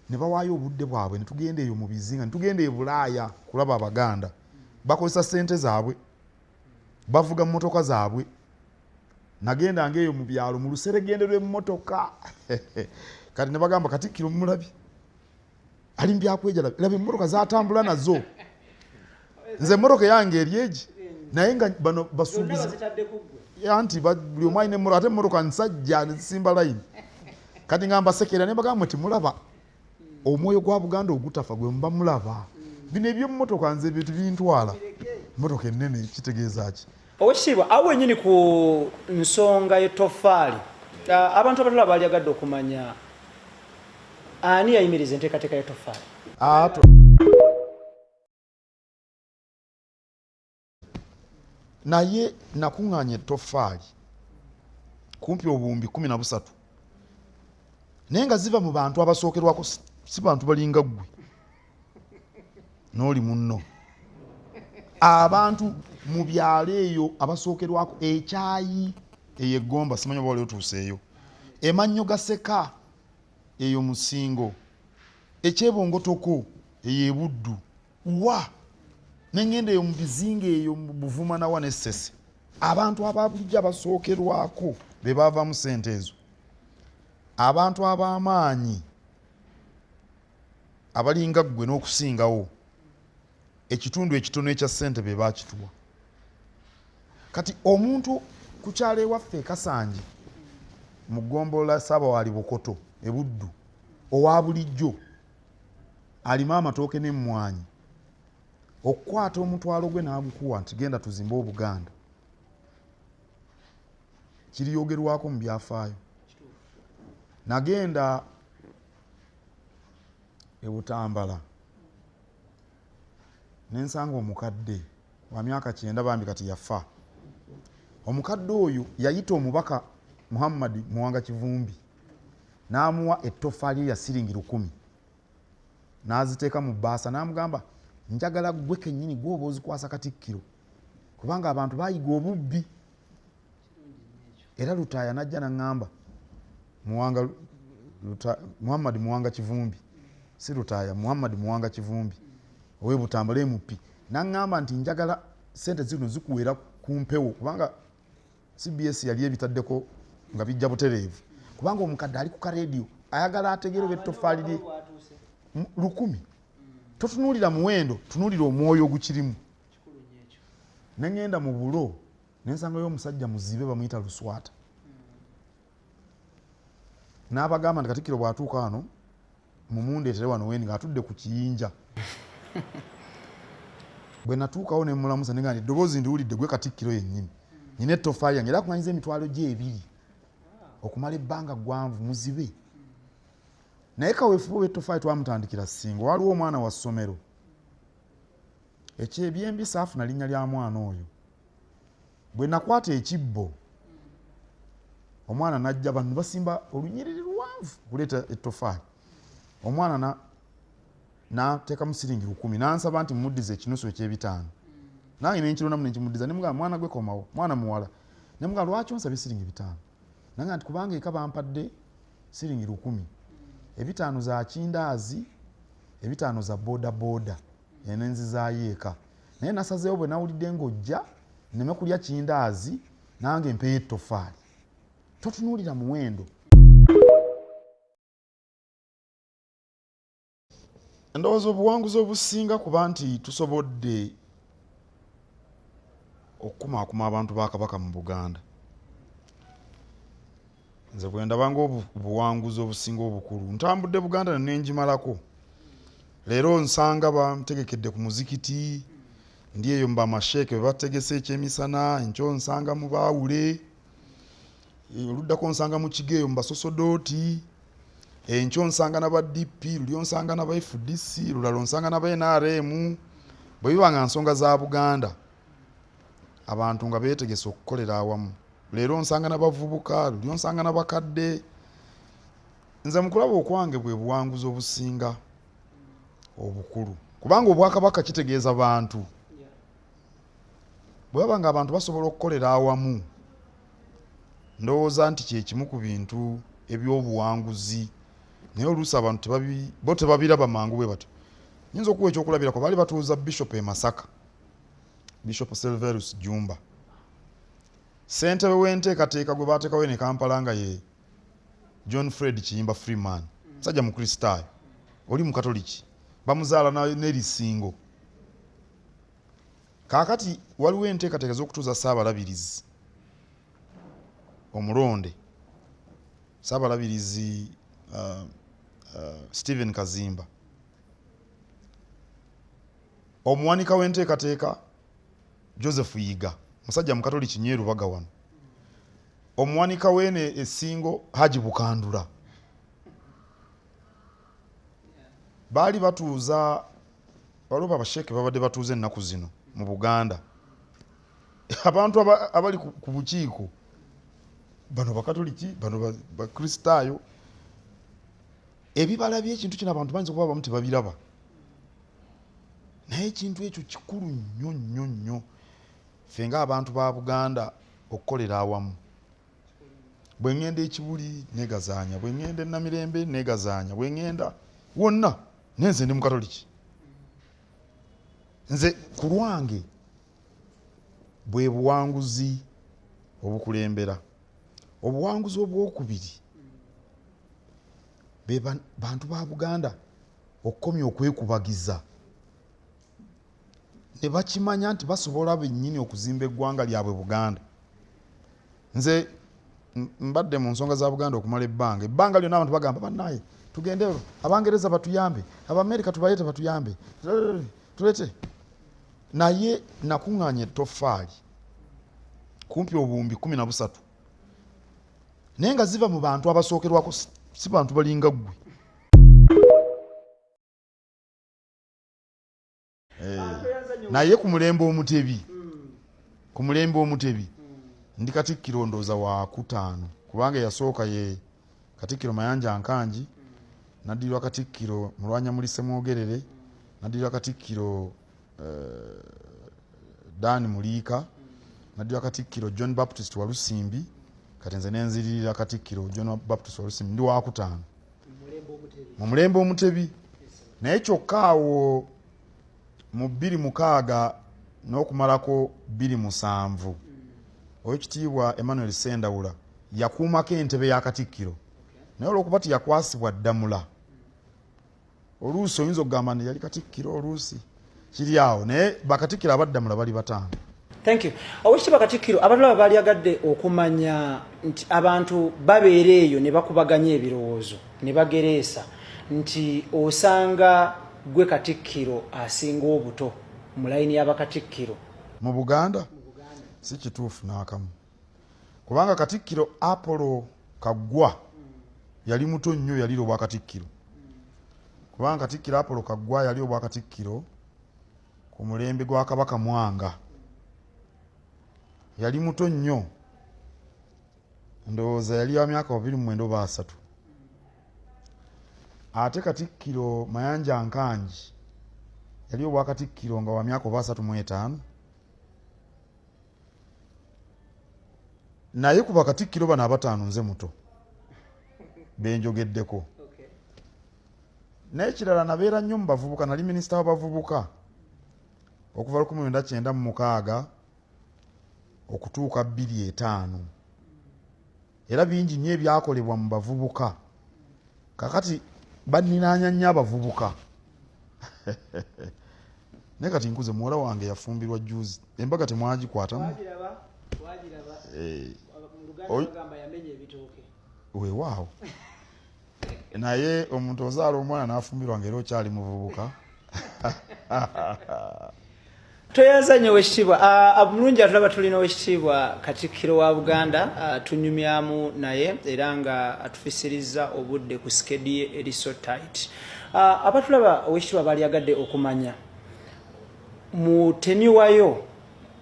ne bawaayo obudde bwabwe, ne tugenda eyo mu bizinga, ne tugenda e Bulaaya kulaba Abaganda. Bakozesa ssente zaabwe, bavuga mmotoka zaabwe. Nagendanga eyo mu byalo mu luseregende lw'emmotoka. Kati ne bagamba Katikkiro mumulabye ali mu byakwejala, laba emmotoka zaatambula nazo. Nze emmotoka yange eri egi, naye nga bano basuubiza anti buli omu alina emmotoka, ate emmotoka nsajja ne zisimba layini. Kati nga mbasekera ne bagamba nti mulaba omwoyo gwa Buganda ogutafa gwe muba mulaba. Bino eby'emmotoka nze ebyo tebintwala. Emmotoka ennene kitegeeza ki? Oweekitiibwa, awo wennyini ku nsonga y'ettofaali, abantu abatulaba baalyagadde okumanya ani yayimiriza enteekateeka y'ettofaali? Naye nakuŋŋaanya ettofaali kumpi obuwumbi 13, naye nga ziva mu bantu abasookerwako, si bantu balinga ggwe n'oli munno, abantu mu byalo eyo abasookerwako. Ekyayi eyo Eggomba, simanyi oba wali otuuseeyo, emannyo gaseka eyo Musingo, ekyebongotoko eyo Ebuddu, wa nengenda eyo mu bizinga eyo mu Buvuma nawa ne Ssese, abantu aba bulijjo abasookerwako be baavaamu ssente ezo. Abantu ab'amaanyi abalinga ggwe n'okusingawo, ekitundu ekitono ekya ssente be baakituwa. Kati omuntu ku kyalo ewaffe e Kasanje mu ggombolola Ssaabawaali Bukoto e Buddu, owa bulijjo alima amatooke n'emmwanyi, okukwata omutwalo gwe n'agukuwa nti genda tuzimbe Obuganda, kiriyogerwako mu byafaayo. Nagenda e Butambala ne nsanga omukadde wa myaka 90, bambi kati yafa. Omukadde oyo yayita omubaka Muhammad Muwanga Kivumbi n'amuwa ettofaali erya siringi 1000, n'aziteeka mu bbaasa, n'amugamba njagala ggwe kennyini gwe oba ozikwasa Katikkiro, kubanga abantu baayiga obubbi. Era Lutaaya n'ajja n'aŋŋamba Muhammad Muwanga Kivumbi, si Lutaaya, Muhammad Muwanga Kivumbi ow'e Butambala MP, n'aŋŋamba nti njagala ssente zino zikuweera ku mpewo, kubanga CBS yali ebitaddeko nga bijja butereevu, kubanga omukadde ali ku kareediyo ayagala ategeere oba ettoffaali lye 1000. Totunuulira muwendo, tunuulira omwoyo ogukirimu. Ne ŋŋenda mu bulo ne nsangayo omusajja muzibe bamuyita Luswata, n'abagamba nti Katikkiro bw'atuuka wano mumundeetere wano wendi ng'atudde ku kiyinja. Bwe natuukawo ne mmulamusa ne ngamba nti eddoboozi ndiwulidde gwe Katikkiro yennyini. Nina ettofaali yange era akuŋanyiza emitwalo gye ebiri okumala ebbanga ggwanvu muzibe. Naye kaweefube w'ettofaali twamutandikira Ssingo, waliwo omwana wa ssomero ekyebyembi saafuna linnya lya mwana oyo. Bwe nakwata ekibbo omwana najja, bano basimba olunyiriri luwanvu okuleeta ettofaali, omwana n'ateekamu siringi 1000 n'ansaba nti muddize ekinusu eky'ebitaano, nange nenkirondamu nenkimuddiza, nemugamba mwana gwe komawo, mwana muwala, nemugamba lwaki onsabye siringi 5? Nanga nti kubanga eka bampadde siringi 1000, 5 za kindaazi, 5 za boda boda, enenzizaayo eka. Naye nasazeewo bwe nawulidde ng'ojja nneme kulya kindaazi, nange mpeyo ettofaali. Totunuulira muwendo. Ndowooza obuwanguzi obusinga kuba nti tusobodde okukumaakuma abantu ba Kabaka mu Buganda. Nze bwe ndaba ng'obuwanguzi obusinga obukulu, ntambudde Buganda ne ngimalako. Leero nsanga bantegekedde ku muzikiti, ndi eyo mu bamasheeke be bategese ekyemisana, enkyo nsanga mu baawule, oluddako nsanga mu kigo eyo mu basosodooti, enkyo nsanga na ba DP, luli onsanga na ba FDC, lulala onsanga na ba NRM. Bwe biba nga nsonga za Buganda, abantu nga beetegese okukolera awamu. Leero nsanga na bavubuka, luli onsanga na bakadde. Nze mu kulaba okwange bwe buwanguzi obusinga obukulu, kubanga obwakabaka kitegeeza bantu. Bwe baba nga abantu basobola okukolera awamu, ndowooza nti kye kimu ku bintu eby'obuwanguzi. Naye oluusi abantu bo tebabiraba mangu bwe batyo. Nyinza okuwa ekyokulabirako, baali batuuza Bishop e Masaka, Bishop Silverus Jumba, ssentebe w'enteekateeka gwe baateekawo eno e Kampala nga ye John Fred Kiyimba Freeman, musajja Mukristaayo, oli Mukatoliki, bamuzaala n'erisingo. Kaakati waliwo enteekateeka ez'okutuuza Ssaabalabirizi omulonde, Ssaabalabirizi Stephen Kazimba, omuwanika w'enteekateeka Joseph Yiga, musajja Mukatoliki nnyo e Lubaga wano, omuwanika w'eno Essingo Haji Bukandula. Baali batuuza, waliwo babasheeke babadde batuuza ennaku zino mu Buganda. Abantu abali ku bukiiko bano Bakatoliki, bano Bakristaayo. Ebibala by'ekintu kino abantu bayinza okuba abamu tebabiraba, naye ekintu ekyo kikulu nnyo nnyo nnyo ffe ng'abantu ba Buganda okukolera awamu. Bwe ŋŋenda e Kibuli negazaanya, bwe ŋŋenda e Namirembe negazaanya, bwe ŋŋenda wonna, naye nze ndi Mukatoliki. Nze ku lwange bwe buwanguzi obukulembera. Obuwanguzi obwokubiri be bantu ba Buganda okukomya okwekubagiza ne bakimanya nti basobola bennyini okuzimba eggwanga lyabwe Buganda. Nze mbadde mu nsonga za Buganda okumala ebbanga, ebbanga lyonna abantu bagamba bannaye tugende Abangereza batuyambe, Abamerika tubayete batuyambe, tulete. Naye nakuŋŋaanya ettoffaali kumpi obuwumbi 13, naye nga ziva mu bantu abasookerwako, si bantu balinga ggwe. Naye ku mulembe omutebi, ku mulembe omutebi ndi Katikkiro ndowooza wa kutaano, kubanga eyasooka ye Katikkiro Mayanja Nkangi, naddirirwa Katikkiro Mulwanyamuli Ssemwogerere, naddirirwa Katikkiro Dan Muliika, naddirirwa Katikkiro John Baptist Walusimbi, kati nze nenziririra Katikkiro John Baptist Walusimbi, ndi wakutaano mu mulembe omutebi. Naye kyokka awo mu 2006 n'okumalako 2007, Oweekitiibwa Emmanuel Ssendawula yakuumako entebe ya Katikkiro, naye olw'okuba teyakwasibwa ddamula, oluusi oyinza okugamba nti yali Katikkiro, oluusi kiri awo, naye bakatikkiro abaddamula bali 5. Thank you. Oweekitiibwa Katikkiro, abatulaba baalyagadde okumanya nti abantu babeera eyo ne bakubaganya ebirowoozo ne bagereesa nti osanga gwe Katikkiro asinga obuto mu layini y'abakatikkiro mu Buganda. Si kituufu n'akamu, kubanga Katikkiro Apollo Kaggwa yali muto nnyo yalira obwakatikkiro, kubanga Katikkiro Apollo Kaggwa yali obwakatikkiro ku mulembe gwa Kabaka Mwanga, yali muto nnyo, ndowooza yali wa myaka 29 oba 30. Ate Katikkiro Mayanja Nkangi yali obwakatikkiro nga wa myaka oba 35. Naye ku bakatikkiro bano abataano nze muto benjogeddeko. Naye kirala, nabeera nnyo mu bavubuka, nali minisita w'abavubuka okuva 1996 okutuuka 2005, era bingi nnyo ebyakolebwa mu bavubuka. Kakati banninaanya nnyo abavubuka, naye kati nkuze. Muwala wange yafumbirwa juzi, embaga temwagikwatamu? Weewaawo, naye omuntu ozaala omwana n'afumbirwa nga era okyali muvubuka. Tweyanza nnyo owekitiibwa. Bulungi atulaba, tulina owekitiibwa Katikkiro wa Buganda, tunyumyamu naye era nga atufisiriza obudde ku schedule ye eri so tight. Abatulaba, owekitiibwa, balyagadde okumanya mu tenure yo,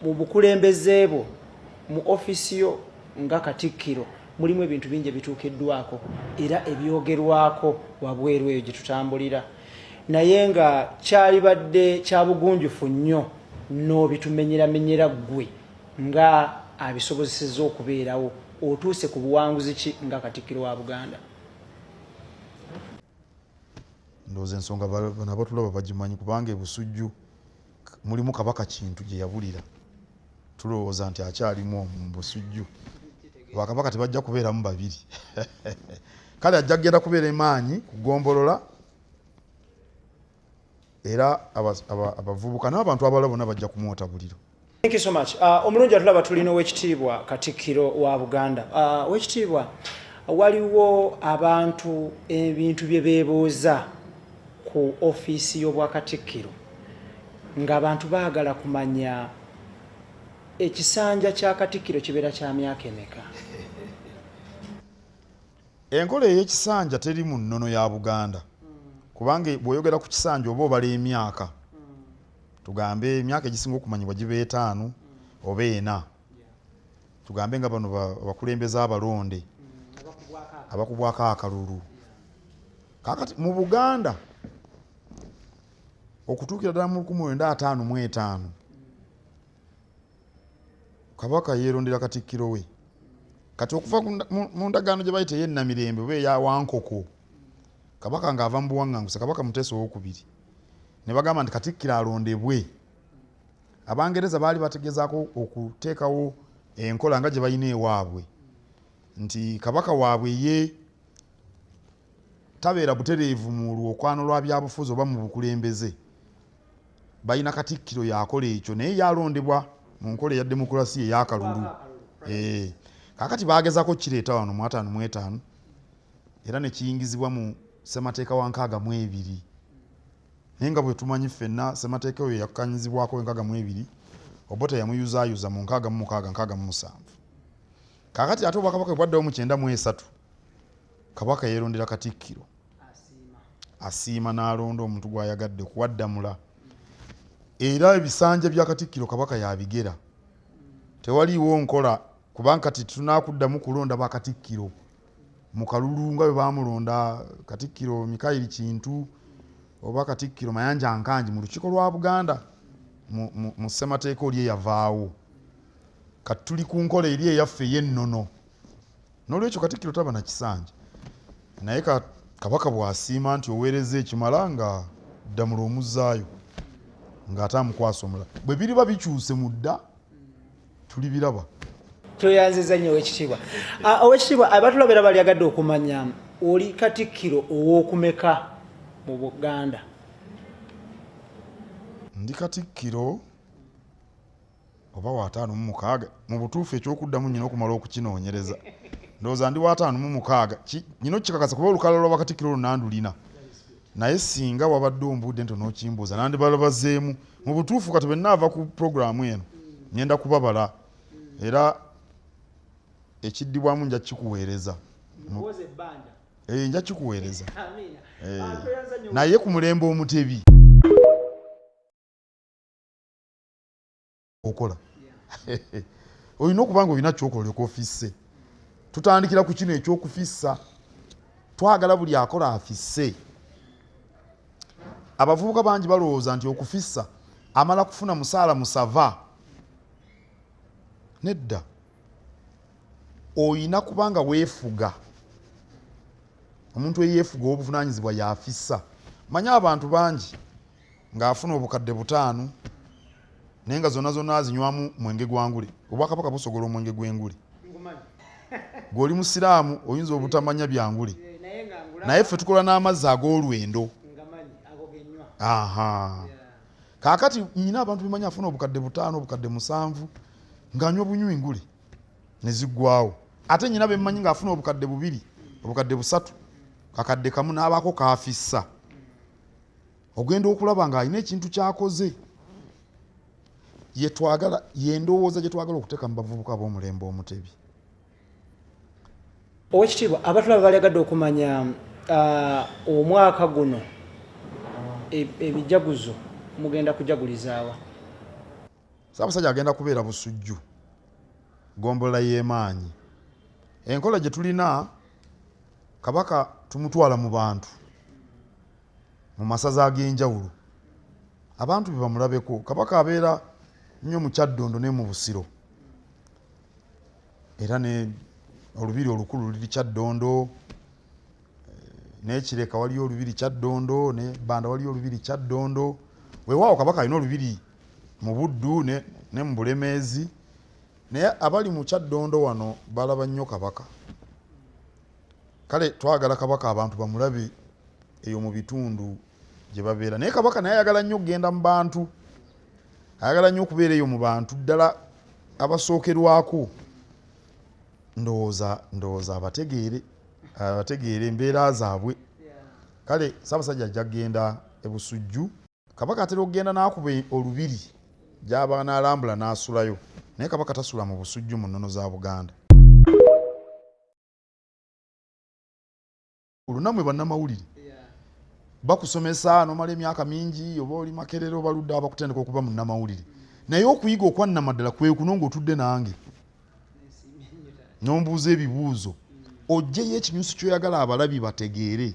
mu bukulembeze bwo, mu ofiisi yo nga Katikkiro, mulimu ebintu bingi ebituukiddwako era ebyogerwako wabweru eyo gye tutambulira, naye nga kyalibadde kya bugunjufu nnyo n'obitumenyeramenyera ggwe nga abisobozesezza okubeerawo. Otuuse ku buwanguzi ki nga Katikkiro wa Buganda? Ndowooza ensonga bano abatulaba bagimanyi, kubanga ebusujju mulimu Kabaka Kintu gye yabulira. Tulowooza nti akyalimu omwo mu Busujju. Bakabaka tebajja kubeeramu babiri. Kale ajja kugenda kubeera emaanyi kugombolola, era abavubuka n'abantu abalala bonna bajja kumwota buliro. Thank you so much. Omulungi atulaba, tulina owekitiibwa Katikkiro wa Buganda. Owekitiibwa, waliwo abantu ebintu bye beebuuza ku ofiisi y'obwakatikkiro, ng'abantu baagala kumanya ekisanja kya Katikkiro kibeera kya myaka emeka? Enkola ey'ekisanja teri mu nnono ya Buganda, kubanga bw'oyogera ku kisanja oba obala emyaka. Tugambe emyaka egisinga okumanyibwa giba 5 oba 4, tugambe nga bano abakulembeze abalonde abakubwako akalulu. Kakati mu Buganda, okutuukira ddala mu 1955, Kabaka yeerondera katikkiro we. Kati okuva mu ndagaano gye bayita ey'ennamirembe oba eyawankoko, Kabaka ng'ava mu buwaŋŋanguse, Kabaka Muteesa Owokubiri, ne bagamba nti katikkiro alondebwe. Abangereza baali bategezaako okuteekawo enkola nga gye balina ewaabwe, nti kabaka waabwe ye tabeera butereevu mu lwokwano lwa byabufuzi oba mu bukulembeze, balina katikkiro yakola ekyo, naye yalondebwa mu nkola eya demokulasiya ey'akalulu. Kakati bagezako kireeta wano mu 55, era nekiyingizibwa mu ssemateeka wa 62. Naye nga bwe tumanyi ffenna, ssemateeka oyo yakkanyizibwako 62, Obote yamuyuzaayuza mu 66, 67. Kakati ate obwakabaka bwe bwaddawo mu 93, Kabaka yeerondera katikkiro, asiima n'alonda omuntu gw'ayagadde okuwaddamula, era ebisanja bya katikkiro Kabaka yabigera. Tewaliiwo nkola, kubanga kati tunakuddamu kulonda bakatikkiro mu kalulu nga bwe bamulonda Katikkiro Mikayiri Kintu oba Katikkiro Mayanja Nkangi mu Lukiiko lwa Buganda mu ssemateeka oli eyavaawo. Kati tuli ku nkola eri eyaffe ey'ennono. N'olwekyo katikkiro taba na kisanja, naye Kabaka bw'asiima nti oweereza ekimala, nga ddamula omuzzaayo, ng'ate amukwasa omulala. Bwe biriba bikyuse mu dda, tulibiraba. Tweyanziza nnyo owekitiibwa. Owekitiibwa, abatulabera balyagadde okumanya oli katikkiro ow'okumeka mu Buganda? Ndi katikkiro oba wa 56. Mu butuufu ekyokuddamu nyina okumala okukinoonyereza. Ndowooza ndi wa 56. Nyina okukikakasa, kuba olukalala lwa bakatikkiro lwonna ndulina, naye singa wabadde ombudde nti onokimbuuza, nandibalabazeemu. Mu butuufu kati bwe naava ku puroguramu eno, ngenda kubabala. Era ekiddibwamu nja kikuweereza. Nja kikuweereza. Naye ku mulembe Omutebi okola. Olina okuba nga olina kyokola olyoke ofisse. Tutandikira ku kino ekyokufissa. Twagala buli akola afisse. Abavubuka bangi balowooza nti okufissa amala kufuna musaala musava. Nedda. Olina kuba nga weefuga. Omuntu eyeefuga ow'obuvunaanyizibwa y'afissa. Manya abantu bangi ng'afuna obukadde 5 naye nga zonna zonna azinywamu mwenge gwa ngule. Obwakabaka busogola omwenge gw'engule. Gw'oli musiraamu oyinza obutamanya bya ngule. Naye ffe tukola n'amazzi ag'olwendo. Aha. Kaakati nnyina abantu bimanyi afuna obukadde 5, obukadde 7 ng'anywa bunywi ngule ne ziggwawo. Ate nnyina bemmanyi ng'afuna obukadde 2, obukadde 3, kakadde kamu n'abaako kaafissa. Ogenda okulaba ng'alina ekintu ky'akoze. Ye twagala, ye ndowooza gye twagala okuteeka mu bavubuka ab'omulembe Omutebi. Oweekitiibwa, abatulaba baliyagadde okumanya omwaka guno ebijaguzo mugenda kujagulizaawa? Ssaabasajja agenda kubeera Busujju, ggombolola y'emaanyi. Enkola gye tulina, Kabaka tumutwala mu bantu, mu masaza ag'enjawulo. Abantu be bamulabeko. Kabaka abeera nnyo mu Kyaddondo ne mu Busiro. Era ne olubiri olukulu luli Kyaddondo, n'Ekireka waliyo olubiri Kyaddondo, ne Bbanda waliyo olubiri Kyaddondo. Weewaawo Kabaka alina olubiri mu Buddu ne mu Bulemeezi, naye abali mu Kyaddondo wano balaba nnyo Kabaka. Kale twagala Kabaka abantu bamulabe eyo mu bitundu gye babeera. Naye Kabaka naye ayagala nnyo okugenda mu bantu, ayagala nnyo okubeera eyo mu bantu ddala abasookerwako. Ndowooza abategeere embeera zaabwe. Kale Ssaabasajja ajja kugenda e Busujju. Kabaka atera okugenda n'akuba olubiri gy'aba n'alambula n'asulayo. Naye Kabaka tasula mu Busujju mu nnono za Buganda. Olunamwe bannamawulire bakusomesa n'omala emyaka mingi, oba oli Makerere oba ludda abakutendeka okuba munnamawulire. Naye okuyiga okwannamaddala kwe kuno ng'otudde nange n'ombuuza ebibuuzo, oggyeyo ekinyusi ky'oyagala abalabi bategeere,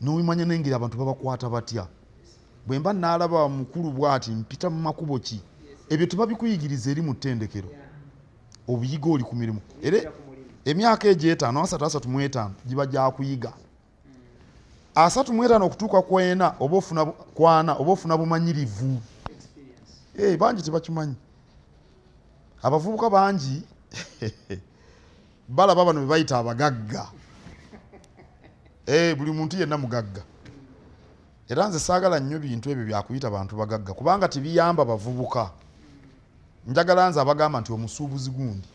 n'omanya n'engeri abantu babakwata batya. Bwe mba naalaba mukulu bw'ati mpita mu makubo ki? Ebyo tebabikuyigiriza eri mu ttendekero. Obuyiga oli ku mirimu. Era emyaka egyo 5, 3, 35 giba gya kuyiga. 35 okutuuka ku 4 oba ofuna kwana oba ofuna bumanyirivu. Bangi tebakimanyi. Abavubuka bangi balaba bano be bayita abagagga. Buli muntu yenna mugagga. Era nze saagala nnyo bintu ebyo byakuyita bantu bagagga kubanga tebiyamba bavubuka. Njagala nze abagamba nti omusuubuzi gundi,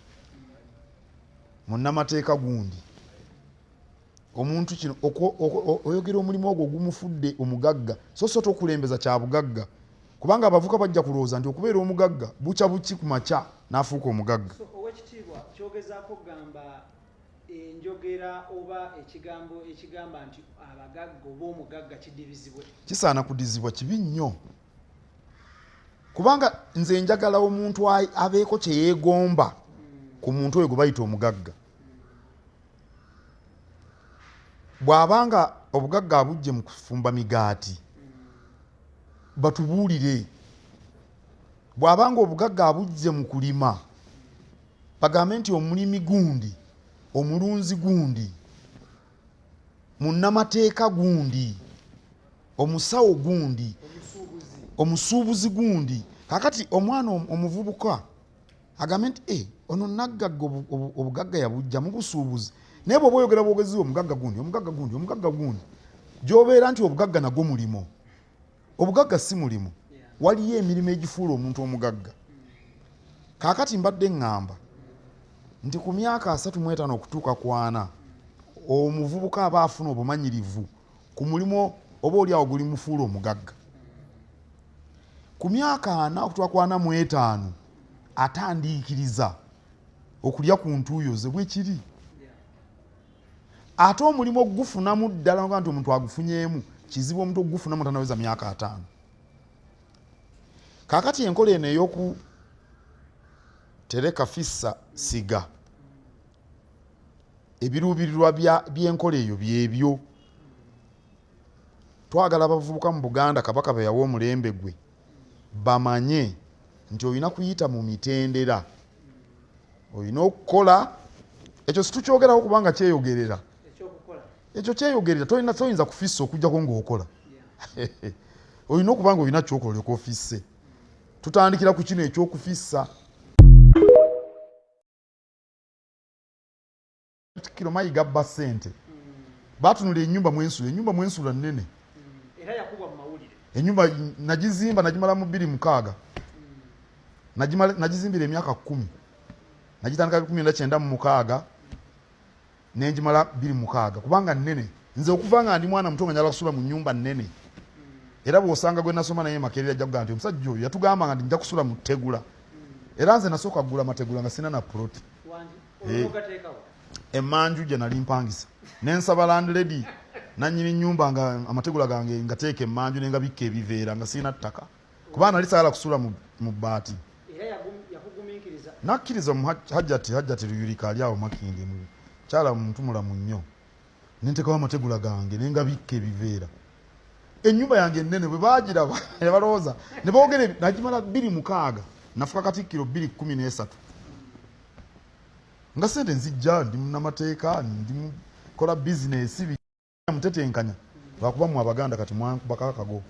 munnamateeka gundi, omuntu kino oyogera omulimu ogwo ogumufudde omugagga, so so tokulembeza kya bugagga, kubanga abavubuka bajja kulowooza nti okubeera omugagga bukya buki ku makya n'afuuka omugagga. So, Oweekitiibwa, kyogezaako okugamba enjogera oba ekigambo ekigamba nti abagagga oba omugagga kidibizibwe? Kisaana kudizibwa, kibi nnyo. Kubanga nze njagala omuntu abeeko kye yeegomba ku muntu oyo gwe bayita omugagga. Bw'abanga obugagga abuggye mu kufumba migaati, batubuulire. Bw'abanga obugagga abuggye mu kulima, bagambe nti omulimi gundi, omulunzi gundi, munnamateeka gundi, omusawo gundi, omusuubuzi gundi. Kaakati omwana omuvubuka agambe nti ono naggagga obugagga yabujja mu busuubuzi. Naye bw'oba oyogera bwogezi omugagga gundi, omugagga gundi, omugagga gundi, gy'obeera nti obugagga nagwo mulimo. Obugagga si mulimu. Waliyo emirimu egifuula omuntu omugagga. Kaakati mbadde ŋŋamba nti ku myaka 35 okutuuka ku 40, omuvubuka aba afuna obumanyirivu ku mulimu oba oli awo gulimufuula omugagga. Ku myaka 40 okutuuka ku 45, Atandiikiriza okulya ku ntuuyo ze bwekiri. Ate omulimu ogufunamu ddala nga nti omuntu agufunyeemu kizibu omuntu ogufunamu tanaweza myaka 50. Kaakati enkola eno ey'oku tereka fissa siga ebiruubirirwa by'enkola eyo byebyo. Twagala abavubuka mu Buganda Kabaka be yawa omulembe gwe bamanye nti olina kuyita mu mitendera, olina okukola. Ekyo situkyogerako kubanga kyeyogerera, ekyo kyeyogerera. Toyinza kufissa okujjako ng'okola. Olina okuba nga olina kyokola olyoke ofisse. Tutandikira ku kino ekyokufissa. Katikkiro Mayiga abba ssente, baatunula ennyumba mwensula, ennyumba mwensula nnene. Era yakubwa mu mawulire. Ennyumba nagizimba nagimala mu 2006, nagizimbira emyaka 10, nagitandika 1996 nengimala 2006 kubanga nnene. Nze okuva nga ndi mwana muto nga njagala kusula mu nnyumba nnene. Era bw'osanga gwe nasoma naye Makerere ajja kugamba nti omusajja oyo yatugamba nga nja kusula mu ttegula. Era nze nasooka kugula mategula nga sina na ploti. Emmanju gye nali mpangisa ne nsaba landlady nannyini nnyumba nga amategula gange ngateeka emmanju ne ngabikka ebiveera nga sirina ttaka kuba nali saagala kusula mu bbaati. Nakkiriza mu Hajjati Luyirika ali awo Makindye, mukyala muntu mulamu nnyo, ne nteekawo amategula gange ne ngabikka ebiveera. Ennyumba yange ennene bwe baagiraba ne balowooza ne boogera, nagimala 2006, nafuka Katikkiro 2013 nga ssente nzijja, ndi munnamateeka, ndi mukola bizinesi mutetenkanya, lwakuba mmwe Abaganda kati mwankubako akago.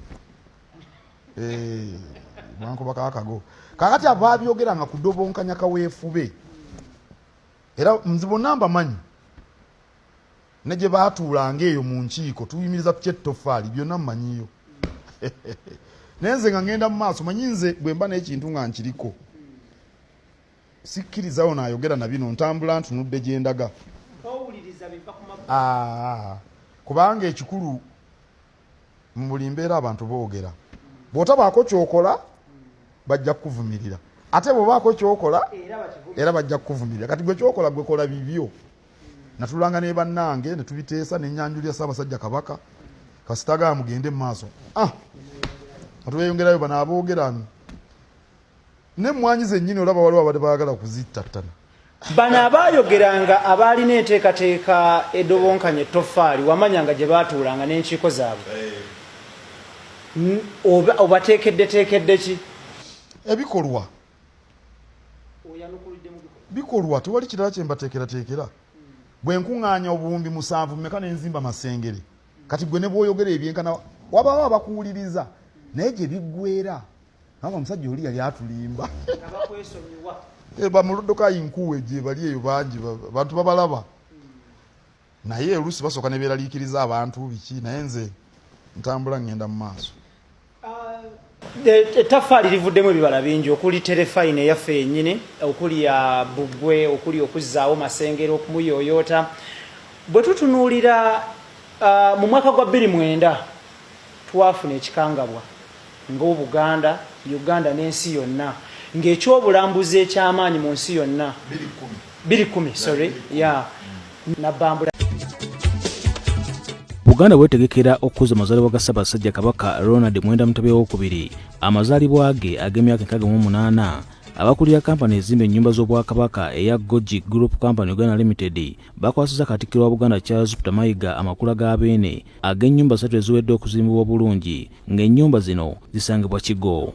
Mwankubako akago. Kaakati abaabyogera nga kudobonkanya kaweefube, era nze bonna mbamanyi ne gye baatuulanga eyo mu nkiiko tuyimiriza tutya ettoffaali, byonna mmanyiyo. Naye nze nga ngenda mu maaso, manyi nze bwe mba n'ekintu nga nkiriko sikkirizawo naayogera na bino, ntambula ntunudde gye ndaga. Kubanga ekikulu mu buli mbeera abantu boogera, bw'otabaako ky'okola bajja kukuvumirira, ate bw'obaako ky'okola era bajja kukuvumirira. Kati gwe ky'okola gwe kola bibyo. Natulanga ne bannange ne tubiteesa ne nnyanjulira Ssaabasajja Kabaka, kasita agamba mugende mu maaso. Atweyongerayo bano aboogera n'emmwanyi zennyini olaba waliwo abadde baagala kuzittattana. Bano abaayogeranga abaalina enteekateeka edobonkanya ettoffaali wamanya nga gye baatuulanga n'enkiiko zaabwe, obateekeddeteekedde ki? Ebikolwa. Bikolwa, tewali kirala kye mbateekerateekera. Bwe nkuŋŋaanya obuwumbi 7 mmeka ne nzimba Masengere, kati gwe ne bw'oyogera ebyenkana wabaawo abakuwuliriza, naye gye biggweera nga omusajja oli yali atulimba. Bamuloddokayi nkuwe gye bali eyo bangi, abantu babalaba, naye oluusi basooka ne beeraliikiriza abantu biki, naye nze ntambula ngenda mu maaso. Ettaffaali livuddemu ebibala bingi, okuli terefayina eyaffe yennyini, okuli ya Bugwe, okuli okuzzaawo Masengere, okumuyooyoota. Bwe tutunuulira mu mwaka gwa 2009 twafuna ekikangabwa ng'Obuganda, Uganda n'ensi yonna ng'ekyobulambuzi eky'amaanyi mu nsi yonna. 2010, sorry, yeah. Nabbambula. Buganda bwetegekera okukuza amazaalibwa ga Ssaabasajja Kabaka Ronald Mwenda Mutebi owokubiri, amazaalibwa ge ag'emyaka 68, abakulira kampani ezimba ennyumba z'Obwakabaka eya Goji Group Company Uganda Limited bakwasizza Katikkiro wa Buganda Charles Peter Mayiga amakula ga Beene ag'ennyumba 3 eziwedde okuzimbibwa obulungi, ng'ennyumba zino zisangibwa Kigo.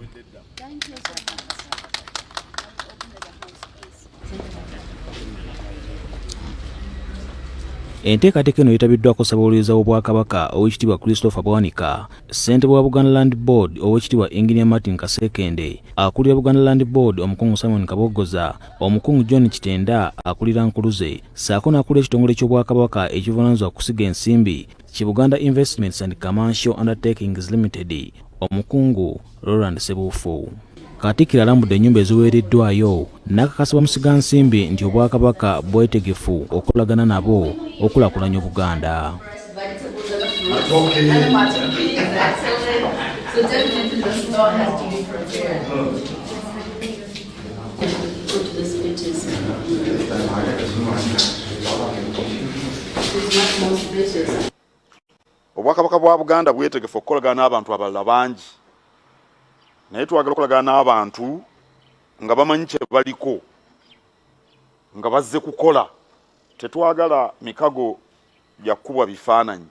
Enteekateeka eno yeetabiddwako Ssabawolereza w'Obwakabaka Oweekitiibwa Christopher Bwanika, Ssentebe wa Buganda Land Board Oweekitiibwa Engineer Martin Kasekende, akulira Buganda Land Board Omukungu Simon Kaboggoza, Omukungu John Kitenda akulira Nkuluze, ssaako n'akulira ekitongole ky'Obwakabaka ekivunaanyizibwa ku kusiga ensimbi ki Buganda Investments and Commercial Undertakings Limited, Omukungu Roland Sebuufu. Katikkiro alambudde ennyumba eziweereddwayo n'akakasa bamusigansimbi nti Obwakabaka bwetegefu okukolagana nabo okukulaakulanya Obuganda. is much more spacious. Obwakabaka bwa Buganda bwetegefu okukolagana n'abantu abalala bangi, naye twagala okukolagana n'abantu nga bamanyi kye baliko, nga bazze kukola. Tetwagala mikago gya kkubwa bifaananyi,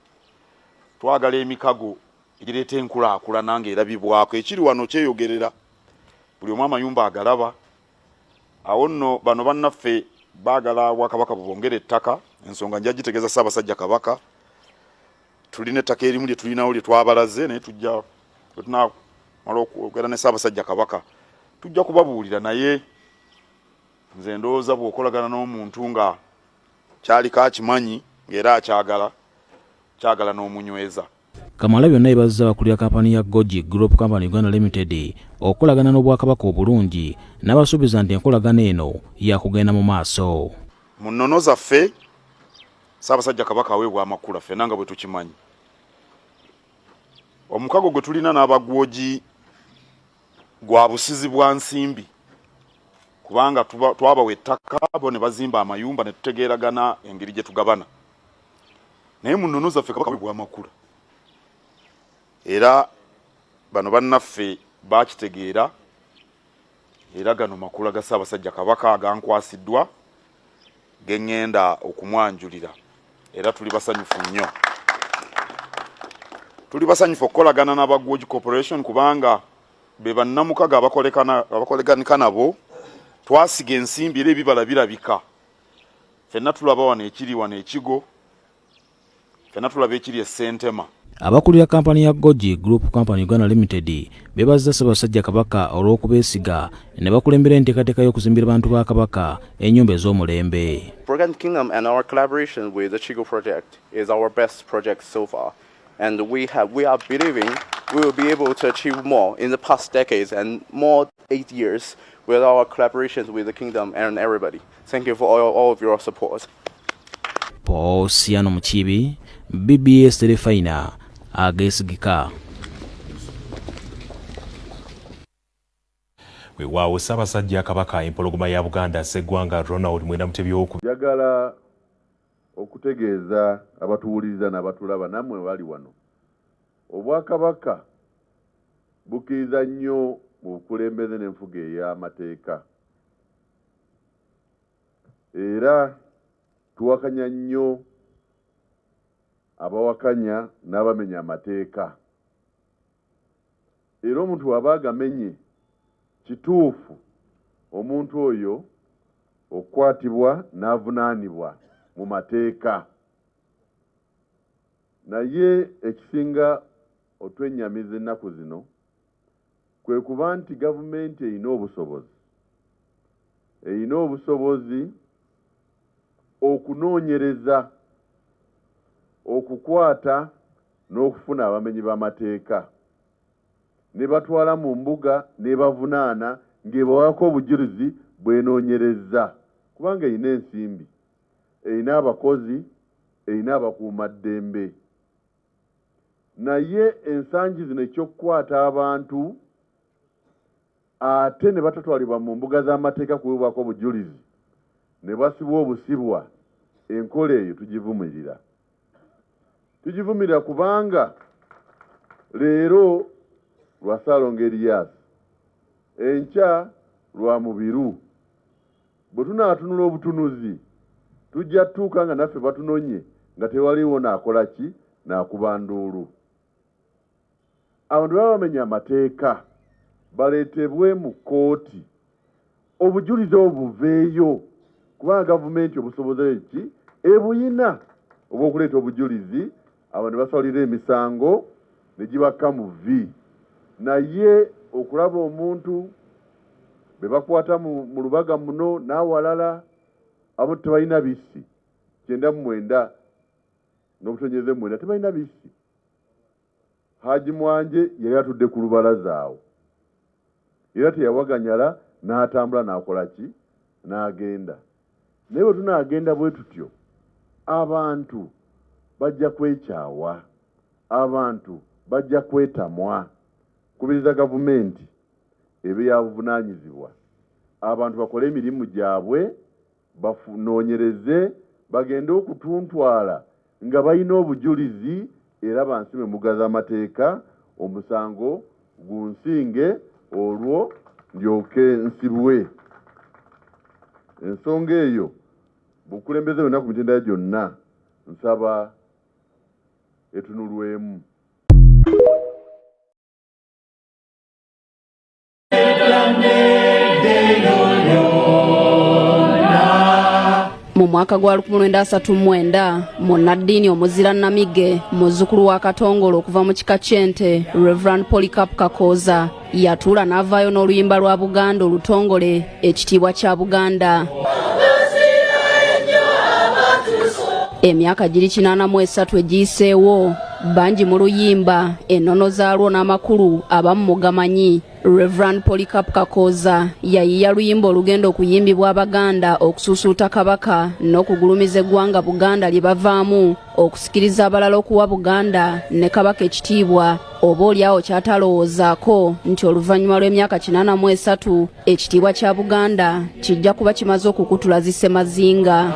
twagala emikago egireeta enkulaakulana ng'erabibwako. Ekiri wano kyeyogerera, buli omu amayumba agalaba. Awo nno bano bannaffe baagala Obwakabaka bubongere ettaka. Ensonga nja gitegeeza Ssaabasajja Kabaka. Tulina ettaka erimu lye tulinawo lye twabalaze, naye tujja bwe tunamala okwogera ne Ssaabasajja Kabaka tujja kubabuulira. Naye nze ndowooza bw'okolagana n'omuntu nga kyaliko akimanyi ng'era akyagala, kyagala n'omunyweza. Kamala byonna yebazizza abakulira kampani ya Goji Group Company Uganda Limited okukolagana n'Obwakabaka obulungi, n'abasuubiza nti enkolagana eno yakugenda mu maaso. Mu nnono zaffe, Ssaabasajja Kabaka aweebwa amakula ffenna nga bwe tukimanyi. Omukago gwe tulina n'abagwogi gwa busizi bwa nsimbi, kubanga twabawa ettaka bo ne bazimba amayumba ne tutegeeragana engeri gye tugabana. Naye mu nnono zaffe Kabaka aweebwa amakula, era bano bannaffe bakitegeera, era gano makula ga Ssaabasajja Kabaka agankwasiddwa ge ŋŋenda okumwanjulira, era tuli basanyufu nnyo. Tuli basanyufu okukolagana n'aba Gwogi Corporation, kubanga be bannamukago abakoleganika nabo. Twasiga ensimbi era ebibala birabika. Ffenna tulaba wano ekiri wano ekigo, ffenna tulaba ekiri essentema. Abakulira kampani ya Goji Group Company Uganda Limited beebazza Ssaabasajja Kabaka olw'okubeesiga ne bakulembera enteekateeka y'okuzimbira abantu ba Kabaka ennyumba ez'omulembe. Buganda Kingdom and our collaboration with the Kigo project is our best project so far. And we are believing we will be able to achieve more in the past decades and more 8 years with our collaborations with the kingdom and everybody. Thank you for all of your support. Posiano Mukiibi, BBS Terefayina, ageesigika. Weewaawo Ssaabasajja Kabaka, Empologoma ya Buganda, Sseggwanga Ronald Mwenda Mutebi owoku. Njagala okutegeeza abatuwuliriza n'abatulaba nammwe bali wano, Obwakabaka bukkiriza nnyo mu bukulembeze n'enfuga ey'amateeka, era tuwakanya nnyo abawakanya n'abamenya amateeka. Era omuntu bw'aba agamenye, kituufu omuntu oyo okukwatibwa n'avunaanibwa mu mateeka. Naye ekisinga otwennyamiza ennaku zino kwe kuba nti gavumenti erina obusobozi okunoonyereza, okukwata n'okufuna abamenyi b'amateeka ne batwala mu mbuga ne bavunaana ng'ebawako obujulizi bwenoonyereza, kubanga erina ensimbi, erina abakozi, erina abakuumaddembe. Naye ensangi zino ekyokukwata abantu ate ne batatwalibwa mu mbuga z'amateeka kuweebwako obujulizi ne basibwa obusibwa, enkola eyo tugivumirira. Tugivumirira kubanga leero lwa Ssaalongo Erias, enkya lwa Mubiru. Bwe tunaatunula obutunuzi, tujja tutuuka nga naffe batunonye nga tewaliwo naakola ki naakuba nduulu. Abantu baba bamenya amateeka, baleetebwe mu kkooti, obujulizi obwo buveeyo, kubanga gavumenti obusobozi ki ebuyina obw'okuleeta obujulizi, abo ne basalira emisango ne gibakka mu vvi. Naye okulaba omuntu be bakwata mu Lubaga muno n'awalala, abo tebalina bissi 99.9, tebalina bissi. Haji Mwanje yali atudde ku lubalaza awo, era teyawaganyala n'atambula n'akola ki n'agenda. Naye bwe tunaagenda bwe tutyo, abantu bajja kwekyawa, abantu bajja kwetamwa. Kubiriza gavumenti ebe ya buvunaanyizibwa, abantu bakole emirimu gyabwe, banoonyereze, bagende okutuntwala. nga balina obujulizi era bansime mbuga z'amateeka, omusango gunsinge olwo ndyoke nsibwe. Ensonga eyo bukulembeze bwonna ku mitendera gyonna nsaba etunulwemu. Mu mwaka gwa 1939 munnaddiini omuzira Namige, muzzukulu wa Katongole okuva mu kika ky'Ente, Reverend Polycarp Kakooza yatuula n'avaayo n'oluyimba lwa Buganda olutongole ekitiibwa kya Buganda. Emyaka giri 83 egiyiseewo, bangi mu luyimba ennono zaalwo n'amakulu abamu mugamanyi. Reverend Polycarp Kakooza yayiiya luyimba olugenda okuyimbibwa Abaganda okusuusuuta Kabaka n'okugulumiza eggwanga Buganda lye bavaamu, okusikiriza abalala okuwa Buganda ne Kabaka ekitiibwa, oba oliawo kyatalowoozaako nti oluvannyuma lw'emyaka 83 ekitiibwa kya Buganda kijja kuba kimaze okukutula zissemazinga.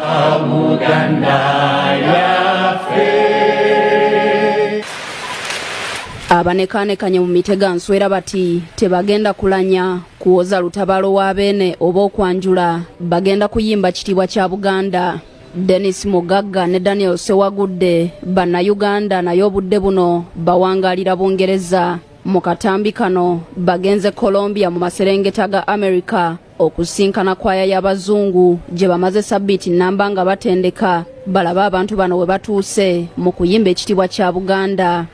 Abanekaanekanye mu mitega nswera bati tebagenda kulanya kuwoza lutabaalo wa Beene oba okwanjula, bagenda kuyimba kitiibwa kya Buganda. Dennis Mugagga ne Daniel Sewagudde bannayuganda naye obudde buno bawangaalira Bungereza. Mu katambi kano bagenze Colombia mu maserengeta ga America okusinkana kwaya y'abazungu gye bamaze sabbiiti nnamba nga batendeka, balabe abantu bano we batuuse mu kuyimba ekitiibwa kya Buganda.